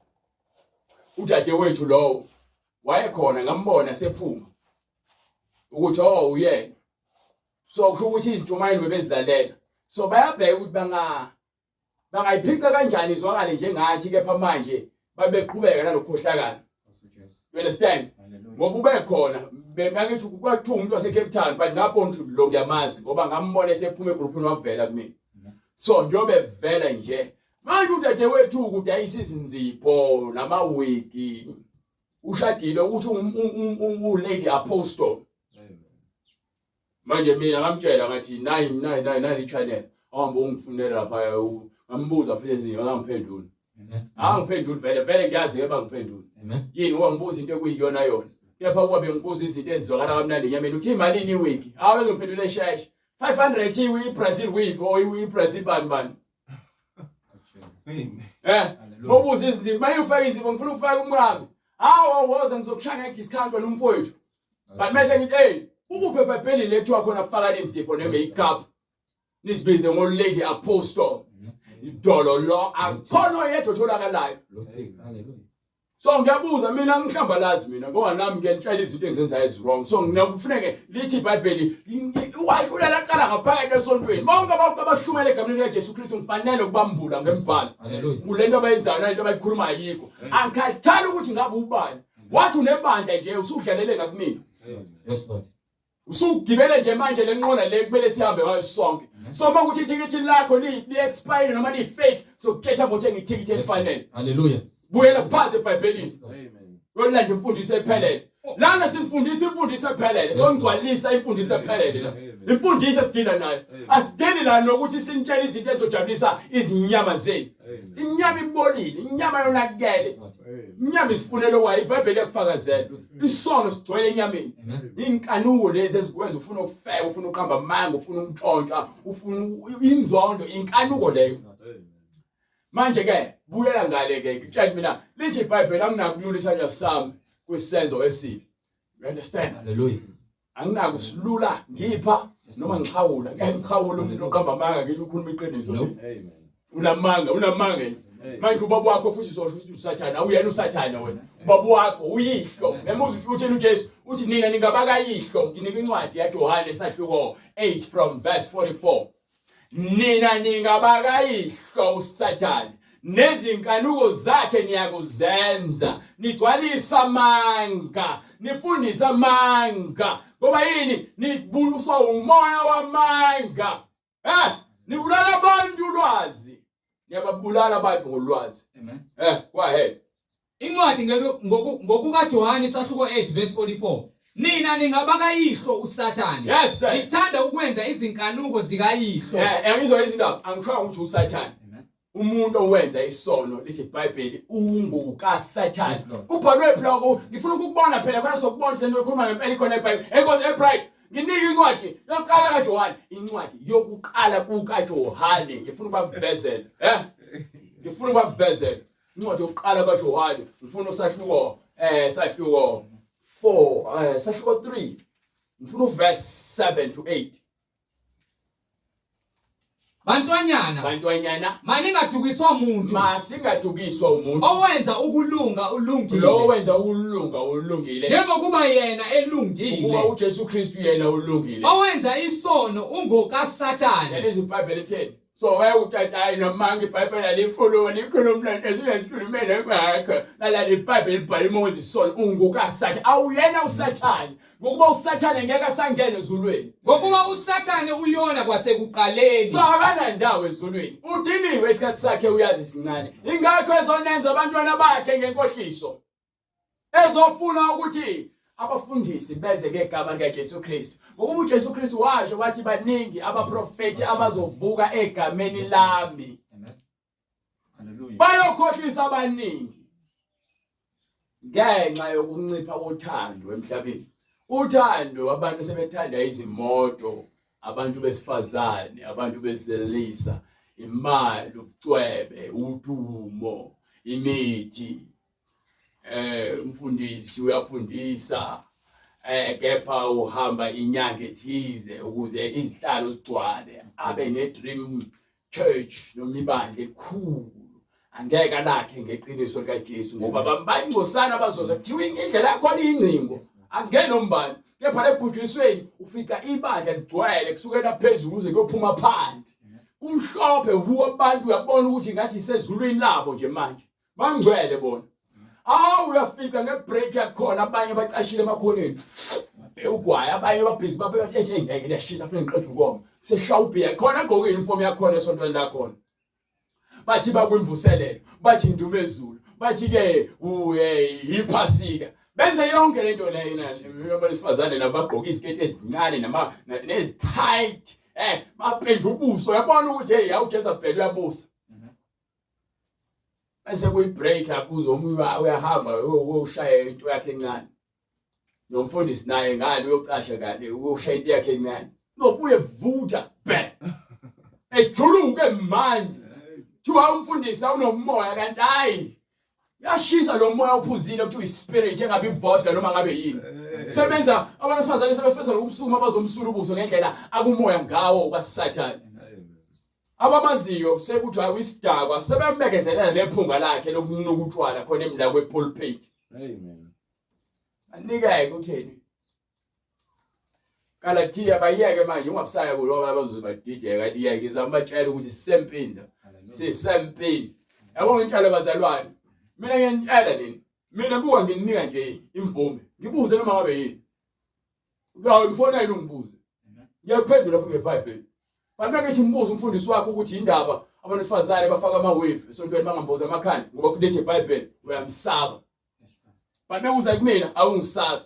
udadewethu lowo wayekhona ngambona sephuma ukuthi oh uyena so kusho ukuthi izintshumayelo bebezilalela so bayabheka ukuthi banga bangayiphica kanjani izwakale njengathi kepha manje babeqhubeka nalokukhohlakala you understand ngoba ube khona bengangithi kwathiwa umuntu wase-Cape Town but ngabona ukuthi lo ngiyamazi ngoba ngambona esephuma egrupini wavela kumina so njengoba evela nje manje udadewethu ukudayisa izinzipho namawigi ushadile ukuthi u-lady apostle manje mina ngamtshela ngathi nayi nayi nayi nayi channel awuhambe ungifunela lapha ngambuza futhi ezinye akangiphenduli angiphenduli vele vele ngiyazi ke bangiphenduli yini wangibuza into ekuyiyona yona kepha kuba bengibuza izinto ezizwakala kamnandi enyameni uthi imalini iwigi awu ngiphendule sheshe 500 iBrazil weave or iBrazil bani bani Eh, ngobuza izinto, maye ufake izinto ngifuna ukufaka umkami. Hawu woza ngizokushaya nge-discount wena umfowethu. But mase ngithi hey, ukuphi eBhayibhelini lekuthiwa khona faka izipho ne-makeup. Nisibize ngo-lady apostle. Idolo lo akukho oyedwa otholakalayo. Hallelujah. So ngiyabuza mina ngihlambalazi mina ngoba nami ngiyanitshela izinto engizenzayo ezi wrong. So nginakufuneke lithi iBhayibheli wahlulela aqala ngaphakathi esontweni. Bonke abantu abashumela egameni likaJesu Kristu ngifanele ukubambula ngembhalo. Hallelujah. Kulento abayenzayo nalento abayikhulumayo ayikho. Angikhathali ukuthi ngabe ubani. Wathi unebandla nje usudlalele ngakumina. Yes Lord. Usugibele nje manje lenqola le kumele sihambe ngayo sonke. So uma ukuthi ithikithi lakho li li expire noma li fake sokukhetha ngothenga ithikithi elifanele. Hallelujah. Buyela phansi eBhayibhelini. Yes Lord. Amen. Yolanda imfundiso ephelele. Lana simfundisa imfundiso ephelele. Songcwalisa imfundiso ephelele la. Imfundiso esidila nayo. Asidili la nokuthi sinitshele izinto ezojabulisa izinyama zenu. Inyama ibolile, inyama yonakele. Yes Lord. Inyama isifunele kwayo, iBhayibheli liyakufakazela. Isono sigcwele enyameni. Amen. Inkanuko lezi ezikwenza ufuna ukufeba, ufuna ukuqamba amanga, ufuna ukuntshontsha, ufuna inzondo, inkanuko leyo. Yes Lord. Manje ke buyela ngale ke ngitshela mina lithi iBhayibheli anginakulula isandla sami kwisenzo esibi. You understand? Hallelujah. Anginakusilula ngipha noma ngixhawula. Ngeke ngixhawule umuntu oqamba amanga ngisho ukhuluma iqiniso. No. Amen. Unamanga, unamanga yini? Manje ubaba wakho futhi uzosho ukuthi uSathane, awuyena uSathane wena. Ubaba wakho uyihlo. Ngemuza uthini uJesu? Uthi nina ningabakayihlo. Nginika incwadi yaJohane isahluko 8 from verse 44. Nina ningabakayihlo uSathane nezinkanuko zakhe niyakuzenza nigcwalisa amanga nifundisa amanga ngoba yini nibuluswa umoya wamanga eh nibulala abantu ulwazi niyababulala abantu ngolwazi Amen. eh go ahead Incwadi ngokukaJohane isahluko 8 verse 44. Nina ningabakayihlo uSathane. Yes sir. Nithanda ukwenza izinkanuko zikayihlo. Eh, angizwa izindaba angishongo ukuthi uSathane. Amen. Umuntu owenza isono lithi iBhayibheli ungukaSathane. Yes, Lord. Kubhalwe phi lokho? Ngifuna ukukubona phela khona sokubona lento ekhuluma ngempela ikhona eBhayibheli. Enkosi eBright. Nginike incwadi yokuqala kaJohane, incwadi yokuqala kukaJohane. Ngifuna ukubavezela. Eh? Ngifuna ukubavezela. Incwadi yokuqala kaJohane, ngifuna usahluko eh sahluko 4 eh sahluko 3. Ngifuna uverse 7 to 8. Bantwanyana, Bantwanyana maningadukiswa muntu masingadukiswa umuntu owenza ukulunga ulungile. lo wenza ukulunga ulungile Njengokuba yena ukuba elungile. uJesu Kristu yena ulungile Owenza isono ungokaSathane. yalizwa iBhayibheli litheni So wayewutathayi nomanga iBhayibheli alifuluni ikhuluma lento esinesikhulumele kwakho. Nalali iBhayibheli libhala uma wenza isono ungukaSathane. Awuyena uSathane. Ngokuba uSathane ngeke asangene ezulwini. Ngokuba uSathane uyona kwasekuqaleni. So akanandawo ezulwini. Udiniwe isikhathi sakhe uyazi sincane. Ingakho ezonenza abantwana bakhe ngenkohliso. Ezofuna ukuthi abafundisi beze ngegama likaJesu Kristu. Ngokuba uJesu Kristu washo wathi baningi abaprofeti abazovuka egameni lami. Hallelujah. Bayokhohlisa abaningi ngenxa yokuncipha kothando emhlabeni. Uthando abantu sebethanda izimoto, abantu besifazane, abantu besilisa, imali, ubucwebe, udumo, imithi. Umfundisi uyafundisa kepha uhamba inyanga ethize ukuze izihlalo zigcwale abe ne dream church noma ibandla elikhulu angeke alakhe ngeqiniso likaJesu ngoba bayingcosana bazoza kuthiwa indlela yakhona ingcingo akungena umbani kepha lebhujisweni ufica ibandla ligcwele kusukela phezulu kuze kuyophuma phansi kumhlophe huwa abantu uyabona ukuthi ngathi isezulwini labo nje manje bangcwele bona awu uyafika ngebreak yakhona abanye bacashile emakhoneni ugwayi abanye babhizi babe esengeke liyashisa funa ngiqeda ukoma seshaya ubhiya khona agqoke uniform yakhona esontweni lakhona bathi bakwimvuselelo bathi indumezulu bathi ke yiphasika benze yonke lento leyo nabesifazane nabagqoka iziketi ezincane nama nezitight bapenda ubuso uyabona ukuthi hey awuJezebel uyabusa bese kuyi-break akuze omunye uyahamba uyoshaya into yakhe encane nomfundisi naye ngale uyocasha ngale uyoshaya into yakhe encane uzobuye vutha bhe ejuluke manzi kuthiwa umfundisi awunomoya kanti hayi uyashisa lo moya ophuzile kuthiwa ispirit engabe ivodka noma ngabe yini sebenza abantu besifazane sebefisa nokumsukuma bazomsula ubuso ngendlela akumoya ngawo kaSathane abamaziyo sekuthiwa uyisidakwa sebembekezelela lephunga lakhe lokunuka utshwala khona emla kwepulpit. Amen. Anikeke utheni? Galathiya bayeke manje ungabusaya kulo ngoba bazoze badijeka iyeke izama batshela ukuthi sisempini sisempini. Yabo ngintshela bazalwane. Mina ngiyanitshela nini. Mina buka ngininika nje imvume. Ngibuze noma ngabe yini. Uyawu ngifonele ungibuze. Ngiyakuphendula futhi ngeBhayibheli. But mengithi ngibuze umfundisi wakho ukuthi indaba abantu besifazane bafaka ama-wave esontweni bangamboza amakhanda ngoba kulethe iBhayibheli uyamsaba. But mekuza kumina awungisabi.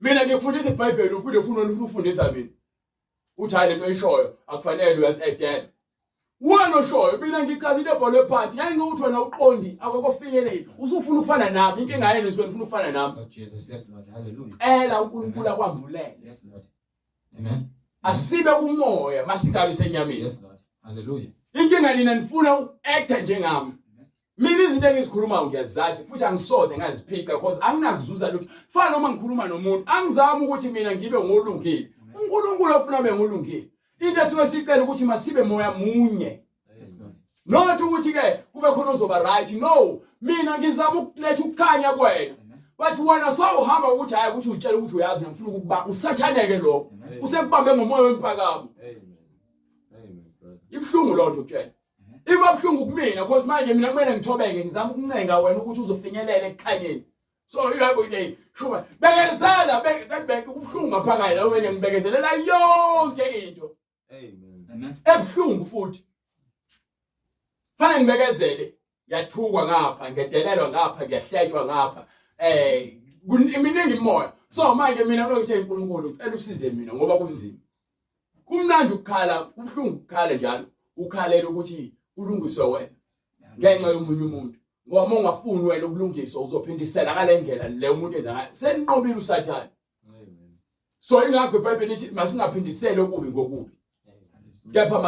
Mina ngikufundisa iBhayibheli uphinde ufune wena ufundisa mina. Uthi hayi lento oyishoyo akufanele uyazi-edela. Wena oshoyo mina ngichaza into ebhalwe phansi ngenxa ukuthi wena uqondi akokofinyeleli usufuna ukufana nami inkinga yenu nisuke nifuna ukufana nami. Oh Jesus, yes Lord. Hallelujah. Ela uNkulunkulu akwambulele. Yes Lord. Amen. Asibe kumoya masingabi senyameni. Yes Lord. Hallelujah. Inkinga nina nifuna uku-acta njengami. Mina izinto engizikhulumayo ngiyazazi futhi angisoze ngaziphica because anginakuzuza lutho. Fana noma ngikhuluma nomuntu angizami ukuthi mina ngibe ngolungile. uNkulunkulu ofuna abe ngolungile. Into esuke sicela ukuthi masibe moya munye. Yes Lord. Not ukuthi ke kube khona ozoba right. No, mina ngizama ukuletha ukukhanya kuwena. But wena sawuhamba ukuthi hayi ukuthi utshela ukuthi uyazi ngifuna ukukuba usathaneke lokho. Usekubambe ngomoya wempakamo. Amen. Amen brother. Ibuhlungu lonto ukutshela. Iba buhlungu kumina because manje mina kumele ngithobeke ngizama ukuncenga wena ukuthi uzofinyelela ekukhanyeni. So yabo nje shuba bekezela beke kubuhlungu ngaphakathi la wena ngibekezelela yonke into. Amen. Amen. Ebuhlungu futhi. Fanele ngibekezele. Ngiyathukwa ngapha, ngiyadelelwa ngapha, ngiyahletshwa ngapha. Iminingi imoya. So manje mina ngithe uNkulunkulu ucela usize mina ngoba kunzima. Kumnandi ukukhala, kubuhlungu ukukhala njalo. Ukhalela ukuthi kulungiswe wena ngenxa yomunye umuntu. Ngoba uma ungafuni wena ukulungiswa uzophindisela ngale ndlela le umuntu enza ngayo. Seninqobile uSathane. Amen. So ingakho iBhayibheli lithi masingaphindiseli okubi ngokubi. Kepha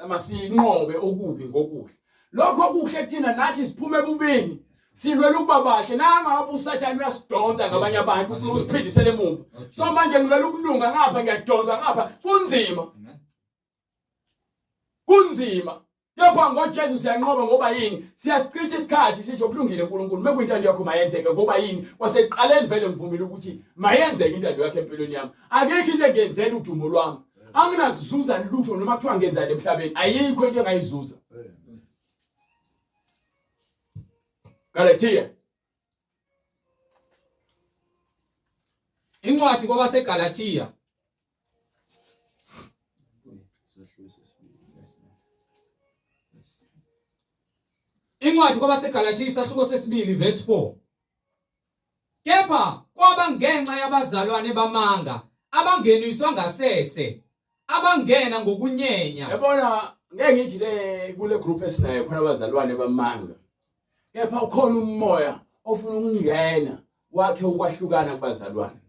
masinqobe okubi ngokuhle. Lokho okuhle kuthina nathi siphume ebubini. Silwela ukuba bahle nangapha uSathane uyasidonsa ngabanye abantu ufuna usiphindisele emuva. So manje ngilwela ukulunga ngapha ngiyadonsa ngapha kunzima. Amen. Kunzima. Kepha ngoJesu siyanqoba ngoba yini? Siyasichitha isikhathi sisho kulungile uNkulunkulu mekuyintando yakho mayenzeke ngoba yini? Kwasekuqaleni vele ngivumile ukuthi mayenzeke intando yakho empilweni yami. Akekho into engiyenzela udumo lwami. Anginakuzuza lutho noma kuthiwa ngenzani emhlabeni, ayikho into engayizuza. Galatia. Incwadi kwabaseGalatia. Incwadi kwabaseGalatia isahluko sesibili verse 4. Kepha kwaba ngenxa yabazalwane bamanga abangeniswa ngasese abangena ngokunyenya. Yabona ngeke ngithi le kule group esinayo khona abazalwane bamanga. Kepha ukhona umoya ofuna ukungena wakhe ukwahlukana kubazalwane.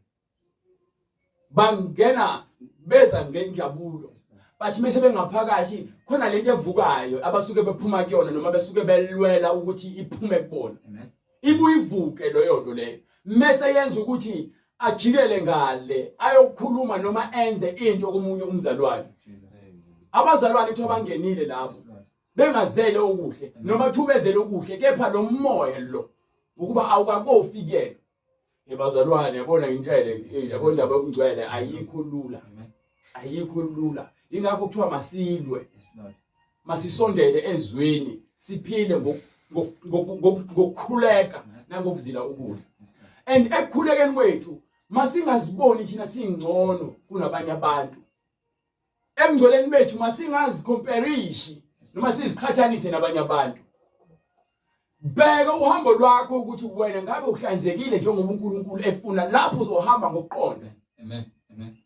Bangena beza ngenjabulo. Bathi mese bengaphakathi khona lento evukayo abasuke bephuma kuyona noma besuke belwela ukuthi iphume kubona. Ibuye ivuke leyo nto leyo. Mese yenza ukuthi ajikele ngale ayokhuluma noma enze into komunye umzalwane. Abazalwane kuthiwa bangenile lapho bengazele okuhle noma kuthiwa ubezele okuhle kepha lo moya lo ngokuba awukakofi kuyena. Ebazalwane yabona ngintshele yabona indaba yokungcwele ayikho lula. Ayikho lula. Ingakho kuthiwa masilwe. Masisondele ezweni siphile ngokukhuleka nangokuzila ukudla. And ekukhulekeni kwethu masingaziboni thina singcono kunabanye abantu. Ebungcweleni bethu masingazicomparishi noma siziqhathanise nabanye abantu. Bheka uhambo lwakho ukuthi wena ngabe uhlanzekile njengoba uNkulunkulu efuna lapho uzohamba ngokuqonda. Amen. Amen.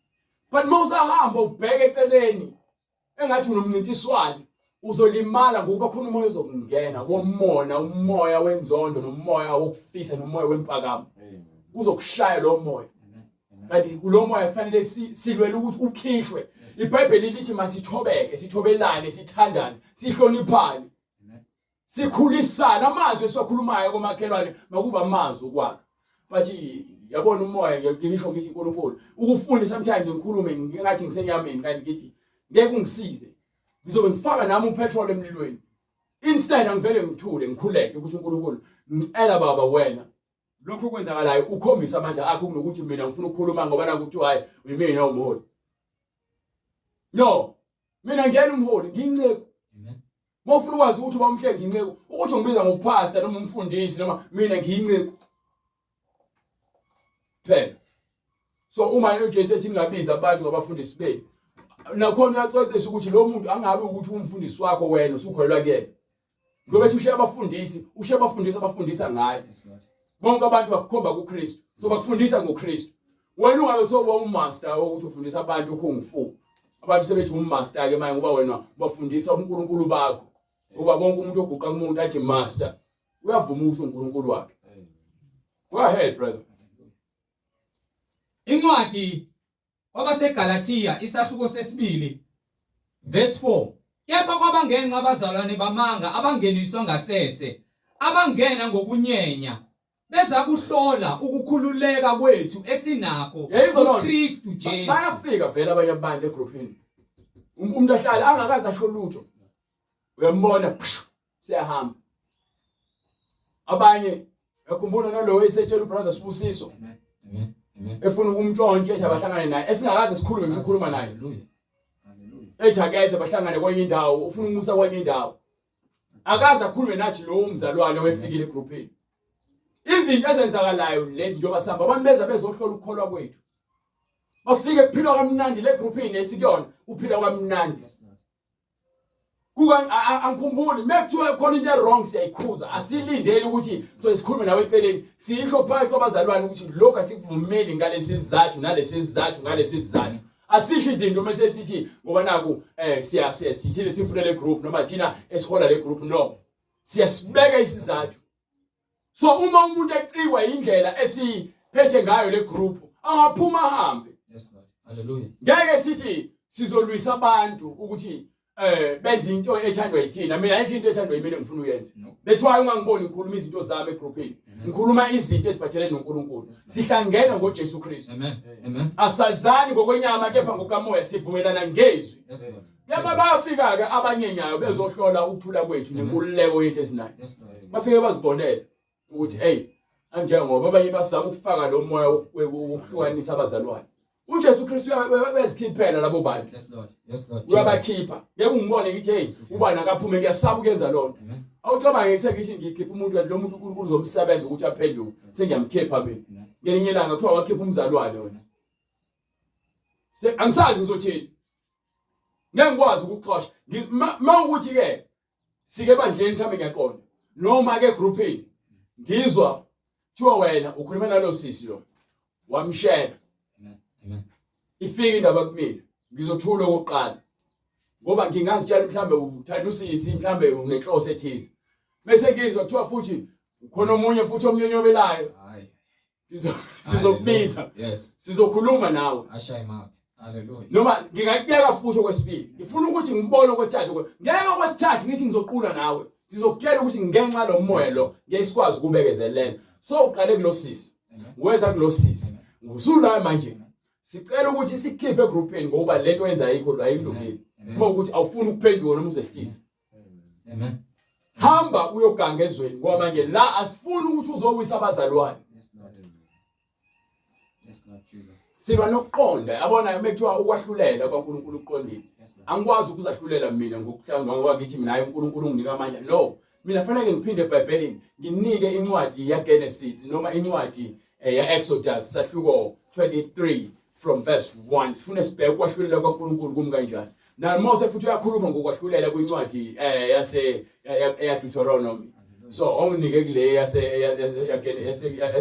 But mawusahamba ubheke eceleni engathi unomncintiswano uzolimala ngokuba khona umoya ozokungena womona, umoya wenzondo nomoya wokufisa nomoya wempakamo. Uzokushaya lo moya. Kanti kulo moya kufanele silwele ukuthi ukhishwe. IBhayibheli lithi masithobeke, sithobelane, sithandane, sihloniphane. Sikhulisana amazwi esiwakhulumayo komakhelwane makuba amazwi okwakha. Bathi yabona umoya ngisho ngithi uNkulunkulu ukufunda sometimes ngikhulume ngathi ngisenyameni kanti ngithi ngeke ungisize. Ngizobe ngifaka nami upetrol emlilweni. Instead angivele ngithule ngikhuleke ukuthi uNkulunkulu ngicela baba wena lokho okwenzakalayo ukhombisa amandla akho kunokuthi mina ngifuna ukukhuluma ngoba nakho kuthiwa hayi uyimina umholi. No, mina ngiyena umholi ngiyinceku. Uma ufuna ukwazi ukuthi uba umhlengi inceku, ukuthi ungibiza ngopastor noma umfundisi noma mina ngiyinceku. Phela. So uma uJesu ethi ningabizi abantu ngabafundisi benu, nakhona uyacacisa ukuthi lo muntu angabe ukuthi umfundisi wakho wena usukholelwa kuyena. Ngoba ethi ushiya abafundisi, ushiya abafundisi abafundisa ngaye. Bonke abantu bakukhomba kuKristu. So bakufundisa ngoKristu. Wena ungabe soba umaster wokuthi ufundisa abantu kung fu. Abantu sebethi umaster ke manje ngoba wena ubafundisa uNkulunkulu bakho. Ngoba bonke umuntu oguqa kumuntu athi master uyavuma ukuthi uNkulunkulu wakhe. Go ahead brother. Incwadi KwabaseGalathiya isahluko sesibili verse 4 Kepha kwaba ngenxa abazalwane bamanga abangeniswa ngasese abangena ngokunyenya beza kuhlola ukukhululeka kwethu esinakho kuKristu Jesu. Bayafika vele abanye abantu egrouphini. Um, umuntu ahlale angakaze asho lutho. Uyambona siyahamba. Abanye Uyakhumbula nalowo esetshela ubrother Sibusiso. Amen. Amen. Amen. Efuna ukumntshontsha ethi abahlangane naye esingakaze sikhulume ngisho ukukhuluma naye. Hallelujah. Hallelujah. Ethi akeze bahlangane kwenye indawo, ufuna umusa kwenye indawo. Akaze akhulume nathi lowo mzalwane owefikile egroupini. Izinto ezenzakalayo lezi njengoba sihamba abantu beza bezohlola ukukholwa kwethu. Bafike kuphilwa kamnandi le groupini esikuyona, kuphilwa kamnandi. Kuka angikhumbuli mekuthiwa khona into wrong siyayikhuza asilindeli ukuthi so sikhulume nawe eceleni siyisho phakathi kwabazalwane ukuthi lokhu asikuvumeli ngalesi sizathu nalesi sizathu ngalesi sizathu asisho izinto mase sithi ngoba naku eh siya sithile sifuna le group noma thina esihola le group no siyasibeka isizathu so uma umuntu ecikwa indlela esiphethe ngayo le group angaphuma ahambe yes Lord hallelujah ngeke sithi sizolwisa abantu ukuthi eh benze into ethandwa yithina mina ayikho into ethandwa yimina engifuna uyenze that's why ungangiboni ngikhuluma izinto zami egroupini ngikhuluma izinto eziphathelene noNkulunkulu sihlangene ngoJesu Kristu amen amen asazani ngokwenyama kepha ngokamoya sivumelana ngezwi yes Lord Kepha bayafika-ke abanyenyayo bezohlola ukuthula kwethu nenkululeko yethu esinayo. Bafike bazibonele ukuthi hey anjengoba abanye basizama ukufaka lo moya wokuhlukanisa abazalwane. uJesu Kristu uyazikhiphela labo bantu. Yes Lord. Yes Lord. Uyabakhipha. Ngeke ungibone ngithi hey ubani akaphume ngiyasaba ukuyenza lonto. Awucabange ngisengithi ngikhipha umuntu kanti lo muntu uNkulunkulu uzomsebenza ukuthi aphenduke. Sengiyamkhipha mina. Ngelinye ilanga kuthiwa wakhipha umzalwane wena. Se angisazi ngizothini. Ngeke ngikwazi ukuxosha. Ma ukuthi ke sike ebandleni mhlawumbe ngiyaqonda noma ke groupini ngizwa kuthiwa wena ukhuluma nalo sisi lo wamshela ifike indaba kumina ngizothula okokuqala ngoba ngingazitshela mhlambe uthanda usisi mhlambe unenhloso ethize bese ngizwa kuthiwa futhi ukhona omunye futhi omnyonyobelayo Hayi. Sizokubiza. Yes. Sizokhuluma nawe. Usher him out. Hallelujah. Noma ngingakuyeka futhi okwesibili. Ngifuna ukuthi ngibone okwesithathu. Ngeke okwesithathu ngithi ngizoqula nawe. Ngizokutshela ukuthi ngenxa lo moya lo ngeke sikwazi ukubekezelela. So uqale kulosisi. Weza kulosisi. Usula manje. Sicela ukuthi sikhiphe egroupini ngoba lento oyenza ayikho la ayilungile. Uma ukuthi awufuni ukuphenduka noma uzehlise. Amen. Hamba uyoganga ezweni ngoba manje la asifuni ukuthi uzowisa abazalwane. Yes Lord. Yes Lord Jesus. Silwa nokuqonda yabona uma kuthiwa ukwahlulela kwaNkulunkulu kuqondile. Yes Lord. Angikwazi ukuzahlulela mina ngokuhlanga ngoba ngithi mina hayi uNkulunkulu unginika amandla. No. Mina fanele ngiphinde eBhayibhelini nginike incwadi yaGenesis noma incwadi ya-Exodus sahluko 23 from verse 1. Sifune sibheke ukwahlulela kwaNkulunkulu kumi kanjani. NaMose futhi uyakhuluma ngokwahlulela kwincwadi yase ya Deuteronomy. So onginike kule yase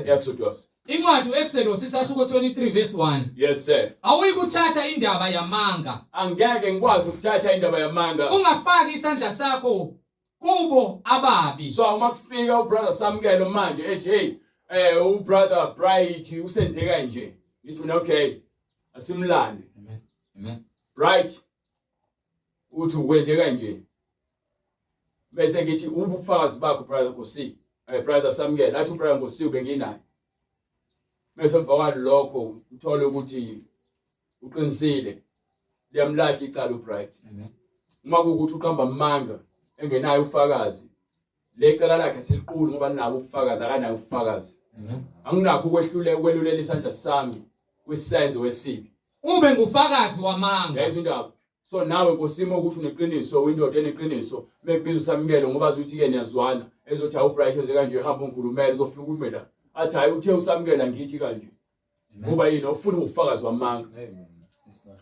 ya Exodus. Incwadi uExodus isahluko 23 verse 1. Yes sir. Awuyikuthatha indaba yamanga. Angeke ngikwazi ukuthatha indaba yamanga. Ungafaki isandla sakho kubo ababi. So uma kufika ubrother Samkelo manje ethi hey ubrother Bright usenze kanje. Ngithi mina okay asimlande. Amen. Amen. Bright uthi ukwenze kanje. Bese ngithi ubufakazi bakho brother Nkosi. Brother Samkelo athi ubrother Nkosi ubenginaye. Bese emva kwalokho uthole ukuthi uqinisile liyamlahla icala uBright. Amen. Uma kuwukuthi uqamba amanga engenayo ufakazi le cala lakhe siliqulu ngoba linabo ubufakazi akanayo ubufakazi. Amen. Anginakho ukwehluleka ukwelulela isandla sami kwisenzo esibi. Ube ngufakazi wamanga. Yayizo indaba. So nawe nkosimo ukuthi uneqiniso uyindoda eneqiniso bekubiza usamukelo ngoba azi ukuthi ke niyazwana ezothi awu Bright wenze kanje hamba ungikhulumele uzofika ume la athi hayi uthe usamukela ngithi kanje ngoba yini ufuna ubufakazi wamanga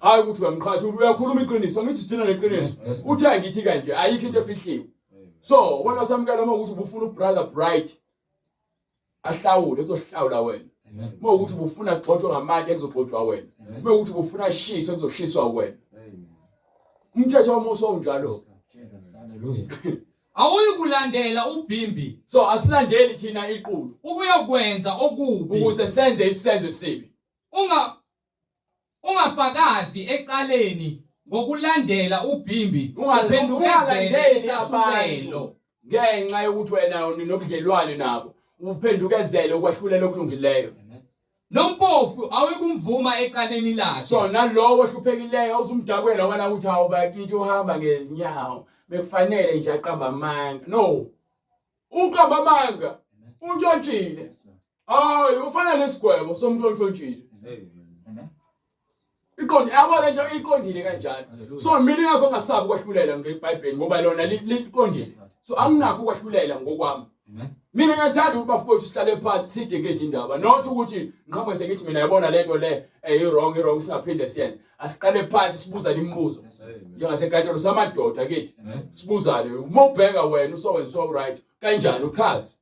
hayi ukuthi uyamqhasha uyakhuluma iqiniso ngithi sidina neqiniso uthe angithi kanje ayikho into efihliwe so wena samukela uma ukuthi ubufuna ubrother Bright ahlawule kuzohlawula wena uma ukuthi ubufuna kugxotshwe ngamatshe kuzogxotshwa wena uma ukuthi ubufuna ashiswe kuzoshiswa wena umthetho waMose wawunjalo Hallelujah. Awuyikulandela ubhimbi so asilandeli thina iqulu ukuyokwenza okubi ukuze senze isenzo esibi unga ungafakazi ecaleni ngokulandela ubhimbi uphendukezele Ungalandeli abantu isahlulelo ngenxa yokuthi wena unobudlelwane nabo uphendukezele ukwahlulela okulungileyo nompofu awuyikumvuma ecaleni lakhe so nalowo ohluphekileyo awuzumdakela wena ukuthi hawu bakithi uhamba ngezinyawo bekufanele nje aqamba amanga no uqamba amanga untshontshile hayi ufana nesigwebo somuntu ontshontshile iqonde yabo le nto iqondile kanjalo so mina ingakho ngasabi ukwahlulela ngeBhayibheli ngoba lona liqondile so anginakho ukwahlulela ngokwami mina ngiyathanda ukuthi bafowethu sihlale phansi sidingide indaba not ukuthi ngiqhamuke sengithi mina yabona lento le i-wrong i-wrong singaphinde siyenze asiqale phansi sibuzane imibuzo njengasenkantolo samadoda kithi sibuzane uma ubheka wena usowenza so right kanjani uchaze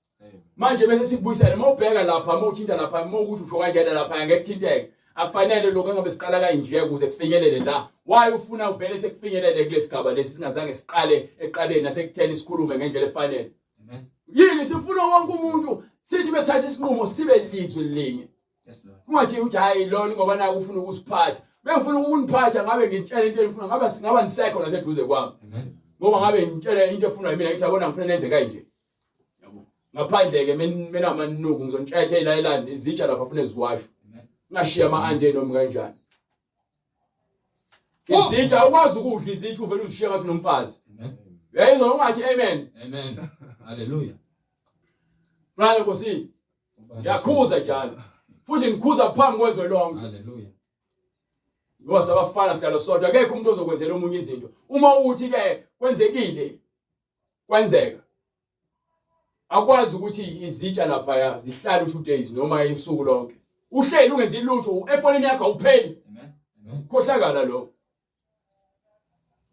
manje bese sikubuyisela uma ubheka lapha uma uthinta lapha uma ukuthi usho kanjena lapha ngeke kuthinteke akufanele lokho engabe siqala kanje ukuze kufinyelele la why ufuna uvele sekufinyelele kulesigaba lesi singazange siqale eqaleni nasekutheni sikhulume ngendlela efanele yini sifuna wonke umuntu sithi besithatha isinqumo sibe lizwi linye kungathi uthi hayi lona ngoba naku ufuna ukusiphatha bengifuna ukuniphatha ngabe ngitshela into enifuna ngabe singaba nisekho naseduze kwami ngoba ngabe ngitshela into efunwa yimina ngithi yabona ngifuna nenze kanje yabo ngaphandle ke mina amanuku ngizontshethe ilayelani izitsha lapha funa ziwashwe ngashiya ama-ande noma kanjani izitsha awukwazi ukudla izitsha uvele uzishiye ngathi unomfazi uyayizwa ungathi amen amen haleluya brother nkosi ngiyakhuza njalo futhi ngikhuza phambi kwezwe lonke haleluya Ngoba sabafana sihlalo sodwa akekho umuntu ozokwenzela omunye izinto. Uma uthi ke kwenzekile kwenzeka. Akwazi ukuthi izitsha lapha zihlale u2 days noma usuku lonke. Uhleli ungenzi lutho efonini yakho awupheli. Amen. Khohlakala lo.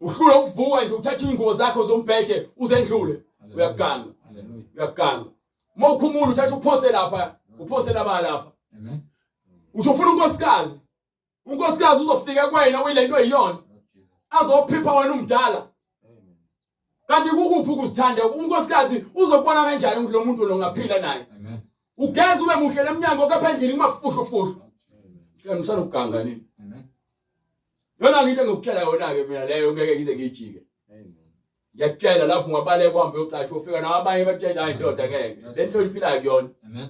Uhlula ukuvuka nje uthatha ingubo zakho zombhede uzendlule. Uyaganga. Hallelujah. Uyaganga. Uma ukhumula uthatha uphose lapha, uphose lapha lapha. Amen. Uthi ufuna unkosikazi. Unkosikazi uzofika kuwena uyilento eyiyona. Azophipha wena umdala. Kanti kukuphi ukuzithanda? Unkosikazi uzokubona kanjani ukuthi lo muntu lo ngaphila naye? Amen. Ugeza ube muhle lemnyango kepha endlini kumafuhlu fuhlu. Kanti usanokuganga nini? Amen. Yona into engikutshela yona ke mina leyo ngeke ngize ngiyijike. Amen. Ngiyakutshela lapho ungabaleka uhambe uyocasha ufika nabanye batshela hayi ndoda ngeke. Le nto oyiphilayo kuyona. Amen.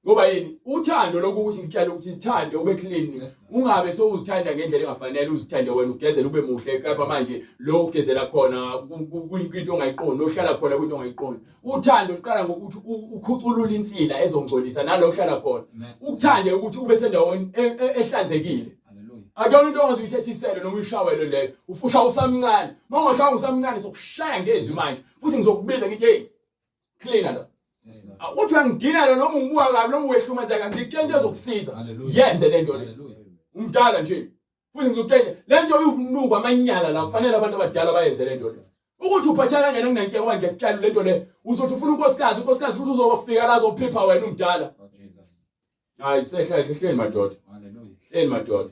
Ngoba yini? Uthando lokhu ukuthi ngitshela ukuthi isithande ube clean. Yes. Ungabe sowuzithanda ngendlela engafanele uzithande wena ugezele ube muhle kepha manje lo ugezela khona kwinto ongayiqondi ohlala khona kwinto ongayiqondi. Uthando luqala ngokuthi ukhuculule insila ezongcolisa nalo ohlala khona. Amen. Ukuthande ukuthi ube sendaweni ehlanzekile. Hallelujah. Akuyona into ongazuyithethisele noma uyishawele leyo. Ufusha usamncane. Uma ungashaya usamncane sokushaya ngezwi manje. Futhi ngizokubiza ngithi hey cleaner la. Yes, Lord. Uthi uyangidina lo noma ungibuka kabi noma uyehlumezeka ngikutshela into ezokusiza. Hallelujah. Yenze le nto le. Hallelujah. Umdala nje. Futhi ngizokutshela le nto iwubunuku amanyala la kufanele abantu abadala bayenze le nto le. Ukuthi uphatheka kanjani nginenkinga ngoba ngiyakutshela le nto le. Uzothi ufuna unkosikazi, unkosikazi futhi uzofika la azophipha wena umdala. Lord Jesus. Hayi sehla hleni madoda. Hallelujah. Hleni madoda.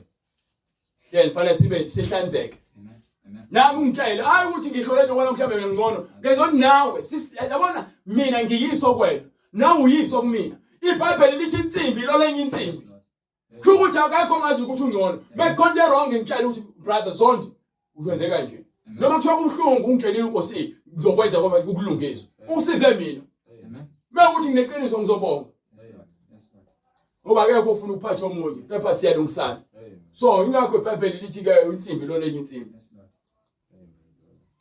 Hleni fanele sibe sihlanzeke. Amen. Amen. Nami ungitshele hayi ukuthi ngisho lento ngoba mhlawumbe mina ngcono. Ngizoni nawe yabona mina ngiyiso kwena. Nawe uyiso kumina. IBhayibheli lithi insimbi ilola enye insimbi. Yes, Lord. Kusho ukuthi akekho ongazi ukuthi ungcono. Mekukhona into wrong ngitshele ukuthi brother Zondi ukwenze kanje. Amen. Noma kuthiwa kubuhlungu ungitshelile uNkosi ngizokwenza ngoba ukulungiswa. Usize mina. Amen. Mekuthi ngineqiniso ngizobonga. Yes, Lord. Yes, Lord. Ngoba akekho ofuna ukuphatha omunye kepha siyalungisana. Amen. So ingakho iBhayibheli lithi ke insimbi lona enye insimbi. Yes, Lord. Amen.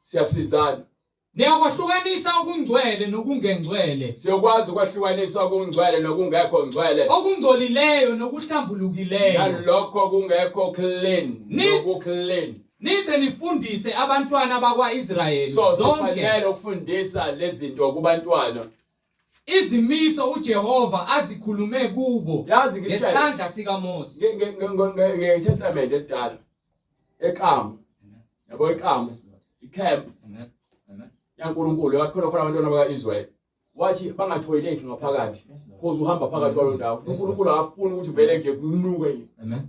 Siyasizana. Niyakwahlukanisa okungcwele nokungengcwele, Siyokwazi ukwahlukaniswa okungcwele nokungekho ngcwele. okungcolileyo nokuhlambulukileyo. Nalokho kungekho clean, noku clean. Nize nifundise abantwana bakwa-Israyeli So zonke sifanele ukufundisa lezi zinto kubantwana. izimiso uJehova azikhulume kubo Yazi ngitshela ngesandla sikaMose. ngeTestament elidala ekamu yabo ekamu Yes, Lord. icamp Amen. Amen. yaNkulunkulu yakhona khona abantwana bakaIsrael wathi bangathoyilethi ngaphakathi Yes, Lord. because uhamba phakathi kwalo ndawo Yes, uNkulunkulu akafuni ukuthi vele nje kunuke nje Amen.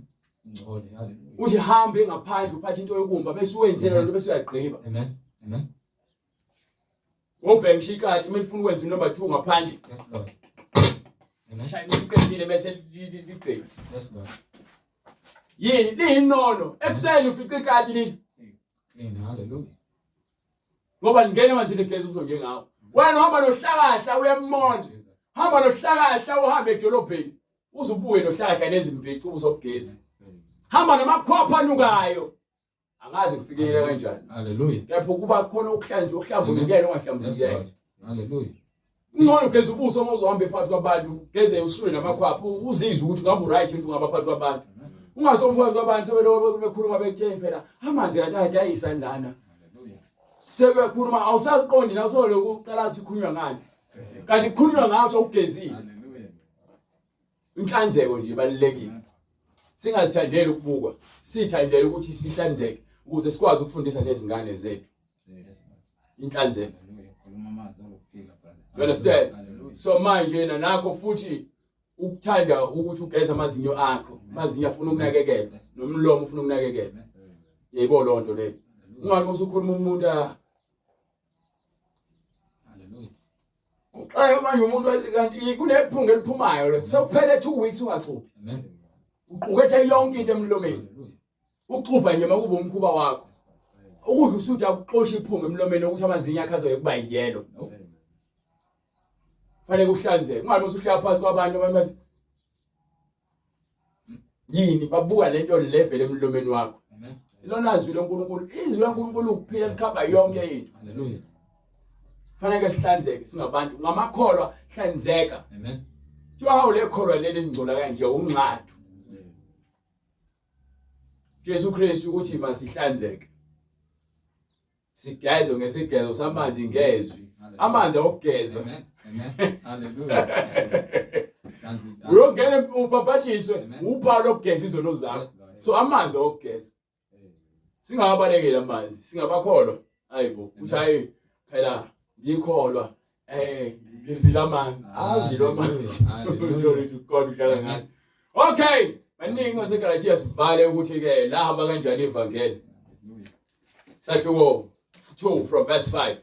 Ngcole. Hallelujah. uthi hambe ngaphandle uphathe into yokumba bese uwenzela lento bese uyagqiba Amen. Amen. ubheke ngisho ikati uma lifuna ukwenza inumber 2 ngaphandle Yes, Lord. Amen. shaya liqedile bese ligqiba Yes, Lord. yini liyinono ekuseni ufica ikati lili Clean. Hallelujah. ngoba lingena emanzini egeza ubuso njengawo wena uhamba nohlakahla uyemonje Jesus. hamba nohlakahla uhambe edolobheni uze ubuye nohlakahla nezimbici ubuso bugezi hamba namakhwapha anukayo angazi ngifikile kanjani Hallelujah. kepha kuba khona ukuhlanzwa ukuhlambulukela Yes, ongahlambulukela Lord. Hallelujah. Ngcono ugeza ubuso uma uzohamba phakathi kwabantu ugeze usule namakhwapha uzizwe ukuthi ngabe uright ukuthi ungaba phakathi kwabantu ungasomi phakathi kwabantu sebelokhu bekhuluma bekutshela phela amanzi kanti ayadayisa lana Hallelujah. sekuyakhuluma awusaziqondi nawe soloku uqala ukuthi kukhulunywa ngani kanti kukhulunywa ngawe ukuthi awugezile Hallelujah. inhlanzeko nje ibalulekile singazithandeli ukubukwa sithandele ukuthi sihlanzeke ukuze sikwazi ukufundisa nezingane zethu Yes, Lord. inhlanzeko Hallelujah. Khuluma amazwi alokuphila brother. You understand? Hallelujah. So manje nanakho futhi ukuthanda ukuthi ugeze amazinyo akho amazinyo afuna ukunakekelwa nomlomo ufuna ukunakekelwa yebo loo nto leyo ungabe usukhuluma umuntu Hallelujah. uxaye manje umuntu wathi kanti kunephunga eliphumayo lo sekuphele 2 weeks ungaxubhi Amen. uqukethe yonke into emlomeni Hallelujah. uxubha nje makube umkhuba wakho ukudla usuthi akuxosha iphunga emlomeni ukuthi amazinyo akho azoye kuba yellow fanele kuhlanzeke ungabe usuhlala phansi kwabantu abantu bathi yini babuka lento level emlomeni wakho Amen. lona zwi loNkulunkulu izwi laNkulunkulu ukuphila likhava yonke into Hallelujah. fanele sihlanzeke singabantu ngamakholwa hlanzeka Amen. kuthiwa hawu lekholwa leli lingcola kanje uncathu Jesu Kristu uthi masihlanzeke. Sigeze ngesigezo samanzi ngezwi. Amanzi awokugeza. Amen. Amen. Hallelujah. Uyongena ubhabhatiswe uphawu lokugeza izono zakho. So amanzi awokugeza. Singawabalekeli amanzi, singabakholwa. Hayibo, uthi hayi phela ngikholwa. Eh, ngizila amanzi. Azilo amanzi. Glory to God uhlala ngani. Okay, baningi waseGalatia sivale ukuthi ke la hamba kanjani ivangeli. Sahluko 2 from verse 5.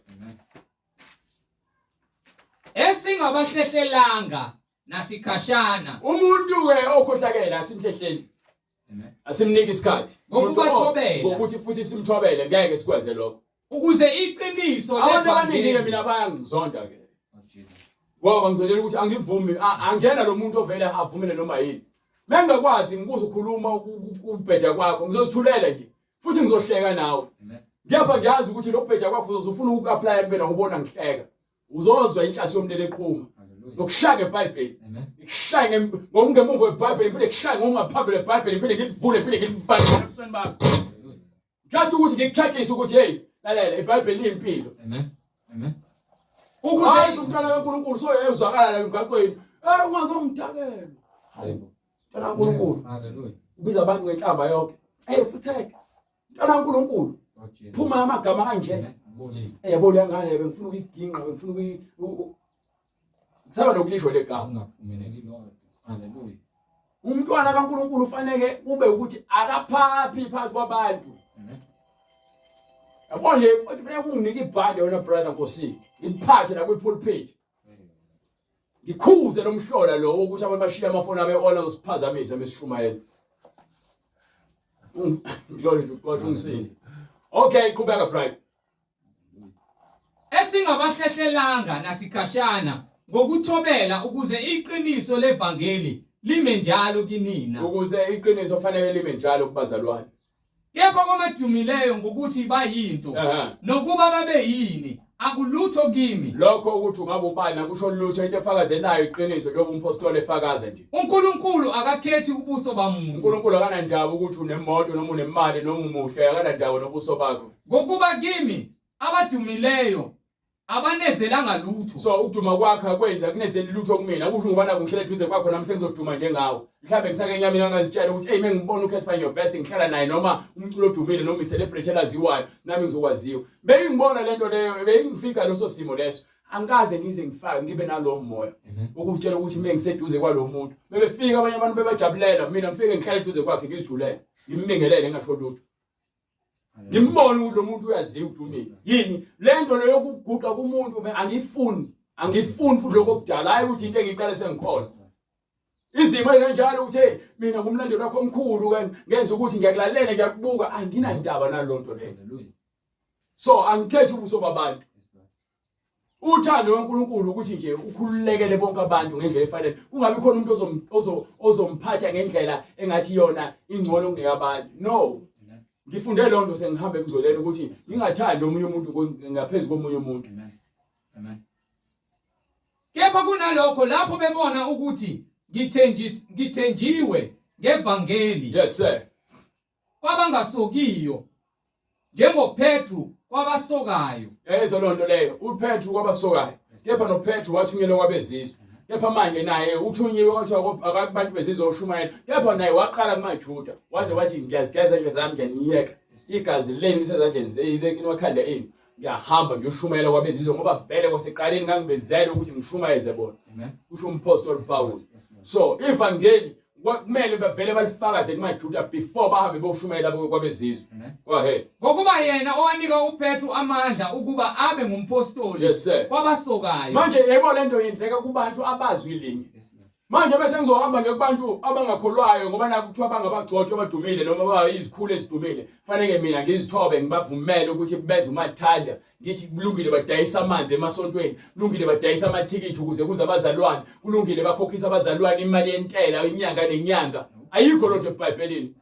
Esingabahlehlelanga nasikhashana. Umuntu ke okhohlakele asimhlehleli. Asimniki isikhathi. Ngokubathobela. Ngokuthi futhi simthobele ngeke sikwenze lokho. Ukuze iqiniso Abantu abaningi ke mina bayangizonda ke. Ngoba bangizondela ukuthi angivumi angena lo muntu ovele avumele noma yini. Mengingakwazi ngikuze ukhuluma ukubheda kwakho ngizozithulela nje futhi ngizohleka nawe. Kepha ngiyazi ukuthi lokubheda kwakho uzofuna uku-apply kumina ubona ngihleka. Uzozwa inhlasi yomlilo eqhuma. Nokushaya ngeBhayibheli. Ngikushaye ngokungemuva kweBhayibheli, ngiphinde ngikushaye ngokungaphambili kweBhayibheli, ngiphinde ngilivule, ngiphinde ngilivale ebusweni bakho. Just ukuthi ngikuchekise ukuthi hey, lalela iBhayibheli liyimpilo. Amen. Amen. Ukuze umntwana kaNkulunkulu soyezwakala la emgaqweni. Eh ungazongidakela. Hayibo. Mntwana kaNkulunkulu. Hallelujah. Ubiza abantu ngenhlamba yonke. Hey futheke. Mntwana kaNkulunkulu. Phuma amagama kanje. Bolile. Yabo le ngane bengifuna ukuyiginqa, bengifuna ukuyi Kusaba nokulisho legama. Ungaphumeleli lodwa. Hallelujah. Umntwana kaNkulunkulu ufanele kube ukuthi akaphaphi phakathi kwabantu. Amen. Yabo nje kufanele kunginike ibhande wena brother Nkosi. Ngiphathe la kwi-pulpit. Ngikhuze lo mhlola lo ukuthi abantu bashiye amafoni abe on azosiphazamisa mesishumayela. Glory to God ungisize. Okay, qhubeka Brian. Esingabahlehlelanga nasikhashana ngokuthobela ukuze iqiniso levangeli lime njalo kinina. Ukuze iqiniso fanele lime njalo kubazalwane. Kepha kwabadumileyo ngokuthi bayinto nokuba babe yini akulutho kimi. Lokho ukuthi ungabe ubani akusho lutho into efakazelayo iqiniso njengoba umpostoli efakaza nje. UNkulunkulu akakhethi ubuso bamuntu. uNkulunkulu akanandaba ukuthi unemoto noma unemali noma umuhle akanandaba nobuso bakho. Ngokuba kimi abadumileyo abanezelanga lutho. So ukuduma kwakho akwenzi akunezeli lutho kumina kusho ngoba naku ngihlele eduze kwakho nami sengizoduma njengawe. Mhlawumbe ngisake enyameni angazitshela ukuthi hey mengibona uCasper Nyovest ngihlala naye noma umculo odumile noma i-celebrity elaziwayo nami ngizokwaziwa. Bengibona lento leyo bengifika leso simo leso. Angikaze ngize ngifake ngibe nalowo moya ukutshela ukuthi mina ngiseduze kwalo muntu. Bebefika abanye abantu bebajabulela mina ngifike ngihlale eduze kwakhe ngizithulele ngimbingelele ngingasho lutho. Ngimbone ukuthi lo muntu uyaziwa udumile. Yini lento leyo yokuguqa kumuntu angifuni angifuni futhi lokho okudala hayi ukuthi into engiqale sengikholwa. Izimo ekanjalo ukuthi hey mina ngumlandeli wakho omkhulu ke ngenza ukuthi ngiyakulalela ngiyakubuka anginandaba nalonto leyo. So angikhethi ubuso babantu. Uthando kaNkuluNkulu ukuthi nje ukhululekele bonke abantu ngendlela efanele. Kungabi khona umuntu ozomphatha ngendlela engathi yona ingcono kuneyabanye. No. Ngifunde leyo nto sengihamba emngcweleni ukuthi ngingathandi omunye umuntu ngaphezu komunye umuntu. Amen. Amen. Kepha kunalokho lapho bebona ukuthi ngithenjiwe ngevangeli. Yes sir. Kwabangasokiyo njengoPetru kwabasokayo. Yayizwa loo nto leyo uPetru kwabasokayo. Kepha noPetru wathunyelwa kwabezizwe. Kepha manje naye uthunyiwe kwathiwa akakubantu bezizwe oshumayela. Kepha naye waqala kumaJuda waze wathi ngiyazigeza izandla zami ngiyaniyeka. Igazi lenu lisezandleni zenu emakhanda enu. Ngiyahamba ngiyoshumayela kwabezizwe ngoba vele kwaseqaleni ngangibezele ukuthi ngishumayeze bona. Kusho umphostoli Paul. So ivangeli kumele bavele balifakaze kumaJuda before bahambe boshumayela kwabezizwe. Go ahead. Ngokuba yena owanika uPetru amandla ukuba abe ngumpostoli yes, sir. kwabasokayo. Manje yebo lento yenzeka kubantu abazwi linye. Manje bese ngizohamba nje kubantu abangakholwayo ngoba naku kuthiwa bangabagcotshwa abadumile noma bayizikhulu ezidumile. Fanele mina ngizithobe ngibavumele ukuthi benze umathanda ngithi kulungile badayisa amanzi emasontweni, kulungile badayisa amathikithi ukuze kuze abazalwane, kulungile bakhokhisa abazalwane imali yentela inyanga nenyanga. Ayikho lonto eBhayibhelini.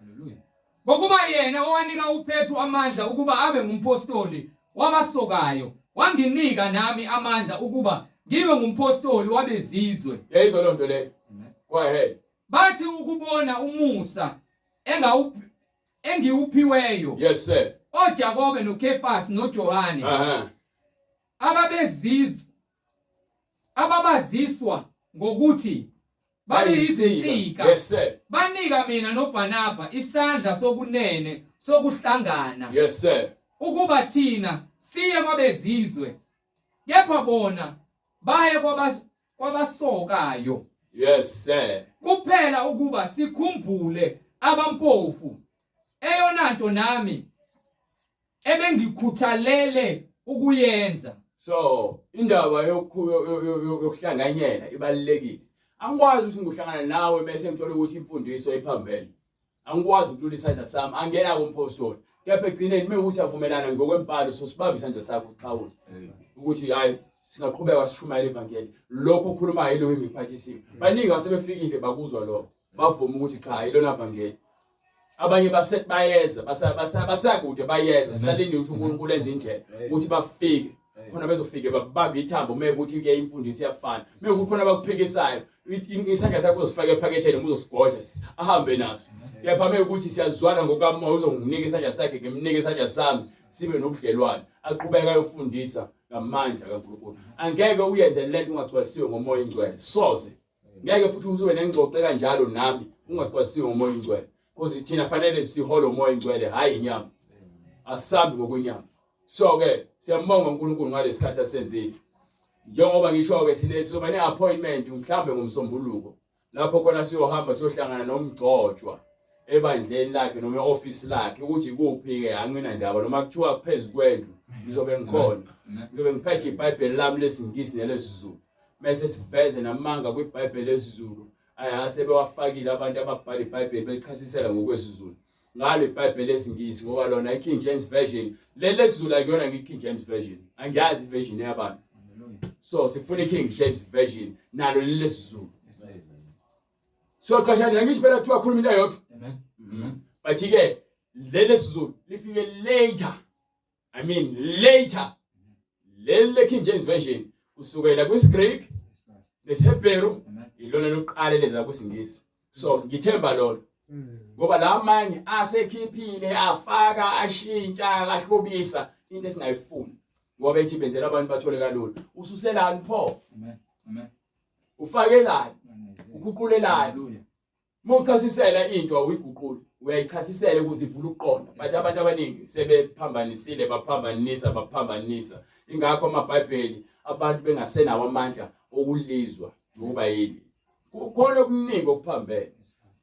Ngokuba yena owanika uPetru amandla ukuba abe ngumpostoli wabasokayo, wanginika nami amandla ukuba ngibe ngumpostoli wabezizwe. Yayizwa loo nto leyo. Go ahead. Bathi ukubona umusa Engiwuphiweyo. Yes sir. OJakobe noKefas noJohane. Aha. Ababezizwa ababaziswa ngokuthi babeyizinsika. Yes sir. Banika mina noBarnaba isandla sokunene sokuhlangana. Yes sir. Ukuba thina siye kwabezizwe kepha bona baye kwabasokayo. Yes sir. Kuphela ukuba sikhumbule abampofu. Eyona nto nami ebengikhuthalele ukuyenza. So indaba yokuhlanganyela ibalulekile. Angikwazi ukuthi ngihlangana nawe bese ngithola ukuthi imfundiso iphambene. Angikwazi ukulula isandla sami, angenako umpostoli. Kepha ekugcineni uma ukuthi siyavumelana ngokwembhalo so sibambe isandla sakho uxhawule. Ukuthi hayi singaqhubeka sishumayele ivangeli. Lokho okhulumayo yilokho engikuphathisiwe. Baningi asebefikile bakuzwa lokho. Bavuma ukuthi cha ilona vangeli. Abanye base bayeza basakude bayeza sisalindile ukuthi uNkulunkulu enze indlela ukuthi bafike khona bezofike babambe ithambo uma ukuthi ke imfundiso iyafana uma kukhona abakuphikisayo isandla sakho uzosifaka ephaketheni uzosigodla ahambe naso kepha uma ukuthi siyazwana ngokamoya uzonginika isandla sakhe ngimnike isandla sami sibe nobudlelwane aqhubeka ayofundisa ngamandla kaNkulunkulu angeke uyenze lento ungagcwalisiwe ngomoya ingcwele soze ngeke futhi uzobe nengxoxo kanjalo nami ungagcwalisiwe ngomoya ingcwele because thina fanele sihole umoya ingcwele hayi inyama asambi ngokwenyama so ke siyambonga uNkulunkulu ngalesikhathi asenzile njengoba ngisho ke sine sizoba ne-appointment mhlambe ngomsombuluko lapho khona siyohamba siyohlangana nomgcotshwa ebandleni lakhe noma e-ofisi lakhe ukuthi ikuphi-ke anginandaba noma kuthiwa phezu kwendlu ngizobe ngikhona ngizobe ngiphethe ibhayibheli lami lesingisi nelesizulu mese siveze namanga kwibhayibheli lesizulu asebewafakile abantu ababhala ibhayibheli belichasisela ngokwesizulu ngalo ibhayibheli lesingisi ngoba lona i-King James Version leli lesizulu akuyona ngi-King James Version angiyazi iversion yabantu so sifuna i-King James Version nalo leli lesizulu so qashani angisho phela kuthiwa khuluma into eyodwa Amen. Amen. but ke leli lesizulu lifike later I mean later leli le King James Version kusukela kwisiGreek nesiHebheru ilona lokuqala leza kwisiNgisi so ngithemba lolo ngoba la amanye asekhiphile afaka ashintsha ahlobisa into esingayifuni ngoba ethi benzela abantu bathole kalula ususelani pho Amen. Amen. ufakelani uguqulelani Hallelujah. Uma uchasisela into awuyiguquli, uyayichasisela ukuze ivule ukuqonda. But abantu abaningi sebephambanisile, baphambanisa, baphambanisa. Ingakho amaBhayibheli abantu bengasenawo amandla okulizwa ngokuba yini. Kukhona okuningi okuphambene.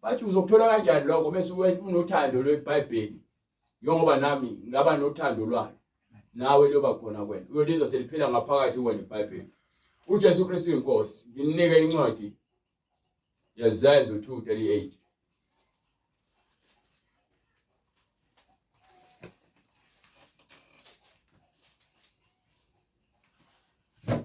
Bathi uzokuthola kanjani lokho bese unothando lweBhayibheli. Njengoba nami ngaba nothando lwalo. Nawe liyoba khona kwena. Uyolizwa seliphila ngaphakathi kuwena iBhayibheli. UJesu Kristu uyinkosi. Nginike incwadi Yezenzo 2:38.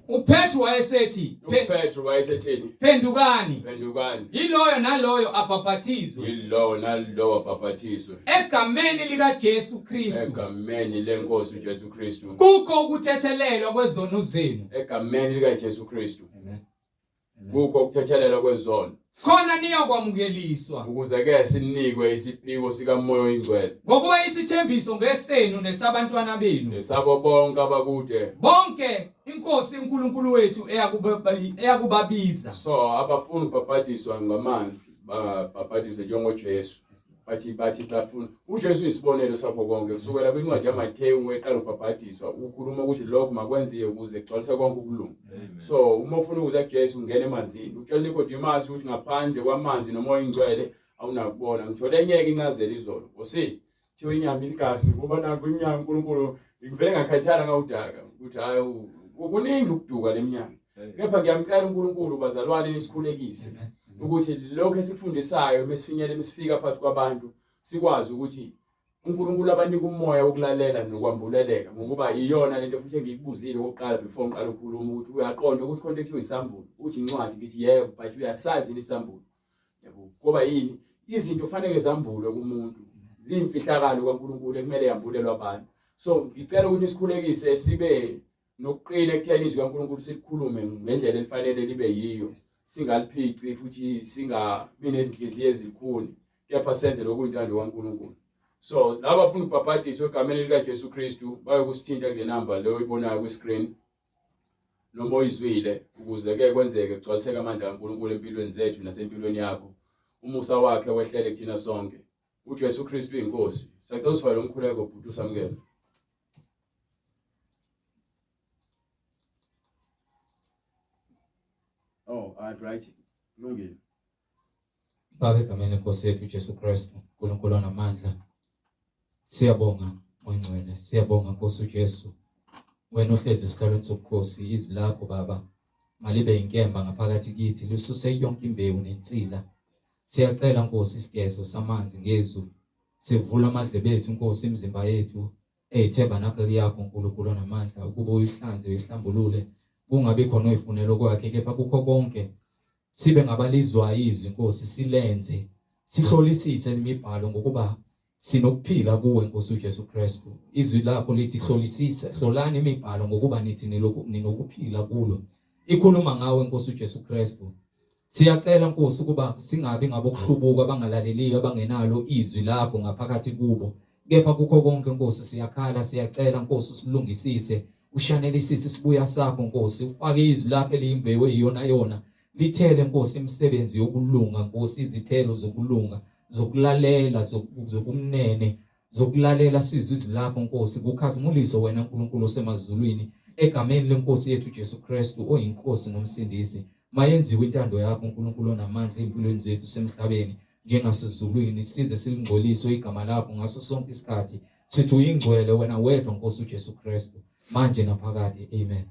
UPetru wayesethi, UPetru wayesethini? Phendukani, Phendukani. yiloyo naloyo abhaphathizwe Yilowo nalowo abhaphathizwe egameni likaJesu Kristu egameni lenkosi uJesu Kristu. kukho ukuthethelelwa kwezono zenu. Egameni likaJesu Kristu. Amen. Kukho ukuthethelelwa kwezono. Khona niyakwamukeliswa. Ukuze ke sinikwe isiphiwo sikaMoya oyiNgcwele. Ngokuba isithembiso ngesenu nesabantwana benu. Nesabo bonke abakude. Bonke iNkosi uNkulunkulu wethu eyakubabiza. So abafuna ukubhabhadiswa ngamanzi babhabhadiswe njengoJesu. Bathi bathi bafuna uJesu uyisibonelo sakho konke kusukela kwincwadi yaMathewu eqala ukubhabhadiswa ukhuluma ukuthi lokho makwenziwe ukuze kugcwalise konke ukulunga. So uma ufuna ukuza kuJesu ungena emanzini utshela Nicodemus ukuthi ngaphandle kwamanzi nomoya oyingcwele awunakubona. Ngithole enye incazelo izolo. Nkosi thiwa inyama igazi ngoba nakho inyama uNkulunkulu ngivele ngakhathala ngawudaka ukuthi hayi kuningi ukuduka leminyama. Kepha ngiyamcela uNkulunkulu bazalwane nisikhulekise ukuthi lokho esikufundisayo mesifinyele mesifika phakathi kwabantu sikwazi ukuthi uNkulunkulu abanika umoya wokulalela nokwambuleleka ngokuba iyona lento futhi engiyibuzile okokuqala before ngiqala ukukhuluma ukuthi uyaqonda ukuthi khona ekuthiwa isambulo uthi incwadi ngithi yebo but uyasazi yini isambulo yabo ngoba yini izinto kufanele zambulwe kumuntu ziyimfihlakalo kaNkulunkulu ekumele yambulelwe abantu so ngicela ukuthi sikhulekise sibe nokuqina ekutheni izwi kaNkulunkulu silikhulume ngendlela elifanele libe yiyo singaliphici futhi singabi nezinhliziyo ezikhuni kepha senze lokhu intando kaNkulunkulu. So laba abafuna ukubhabhadiswa egameni likaJesu Kristu bayokusithinta kule namba leyo oyibonayo kwi-screen noma oyizwile ukuze ke kwenzeke kugcwaliseke amandla kaNkulunkulu empilweni zethu nasempilweni yakho. Umusa wakhe wehlele kuthina sonke. UJesu Kristu uyinkosi. Sacela usifake lo mkhuleko bhuti usamukele. Oh, all right. Kulungile. Baba egameni lenkosi yethu uJesu Kristu, uNkulunkulu onamandla. Siyabonga oyingcwele, siyabonga Nkosi uJesu. Wena ohlezi esihlalweni sobukhosi, izwi lakho Baba malibe inkemba ngaphakathi kithi, lisuse yonke imbewu nensila. Siyacela Nkosi isigezo samanzi ngezwi, sivula amadlebe ethu Nkosi, imizimba yethu eyitabernakle yakho Nkulunkulu onamandla, ukuba uyihlanze uyihlambulule, kungabi khona oyifunela okwakhe, kepha kukho konke sibe ngabalizwayo izwi Nkosi, silenze, sihlolisise imibhalo ngokuba sinokuphila kuwe Nkosi uJesu Kristu. Izwi lakho lithi hlolisisa, hlolani imibhalo ngokuba nithi ninokuphila kulo. Ikhuluma ngawe Nkosi uJesu Kristu. Siyacela Nkosi ukuba singabi ngabokuhlubuka abangalaleliyo abangenalo izwi lakho ngaphakathi kubo. Kepha kukho konke Nkosi siyakhala siyacela Nkosi usilungisise ushanelisise isibuya sakho Nkosi ufake izwi lakho eliyimbewu eyiyona yona lithele Nkosi imisebenzi yokulunga Nkosi izithelo zokulunga zokulalela zokumnene zokulalela sizwe izwi lakho Nkosi kukhazimulise wena Nkulunkulu osemazulwini egameni lenkosi yethu Jesu Kristu oyinkosi nomsindisi mayenziwe intando yakho Nkulunkulu onamandla empilweni zethu semhlabeni njengasezulwini size silingcweliswe igama lakho ngaso sonke isikhathi sithi uyingcwele wena wedwa Nkosi uJesu Kristu manje naphakade amen.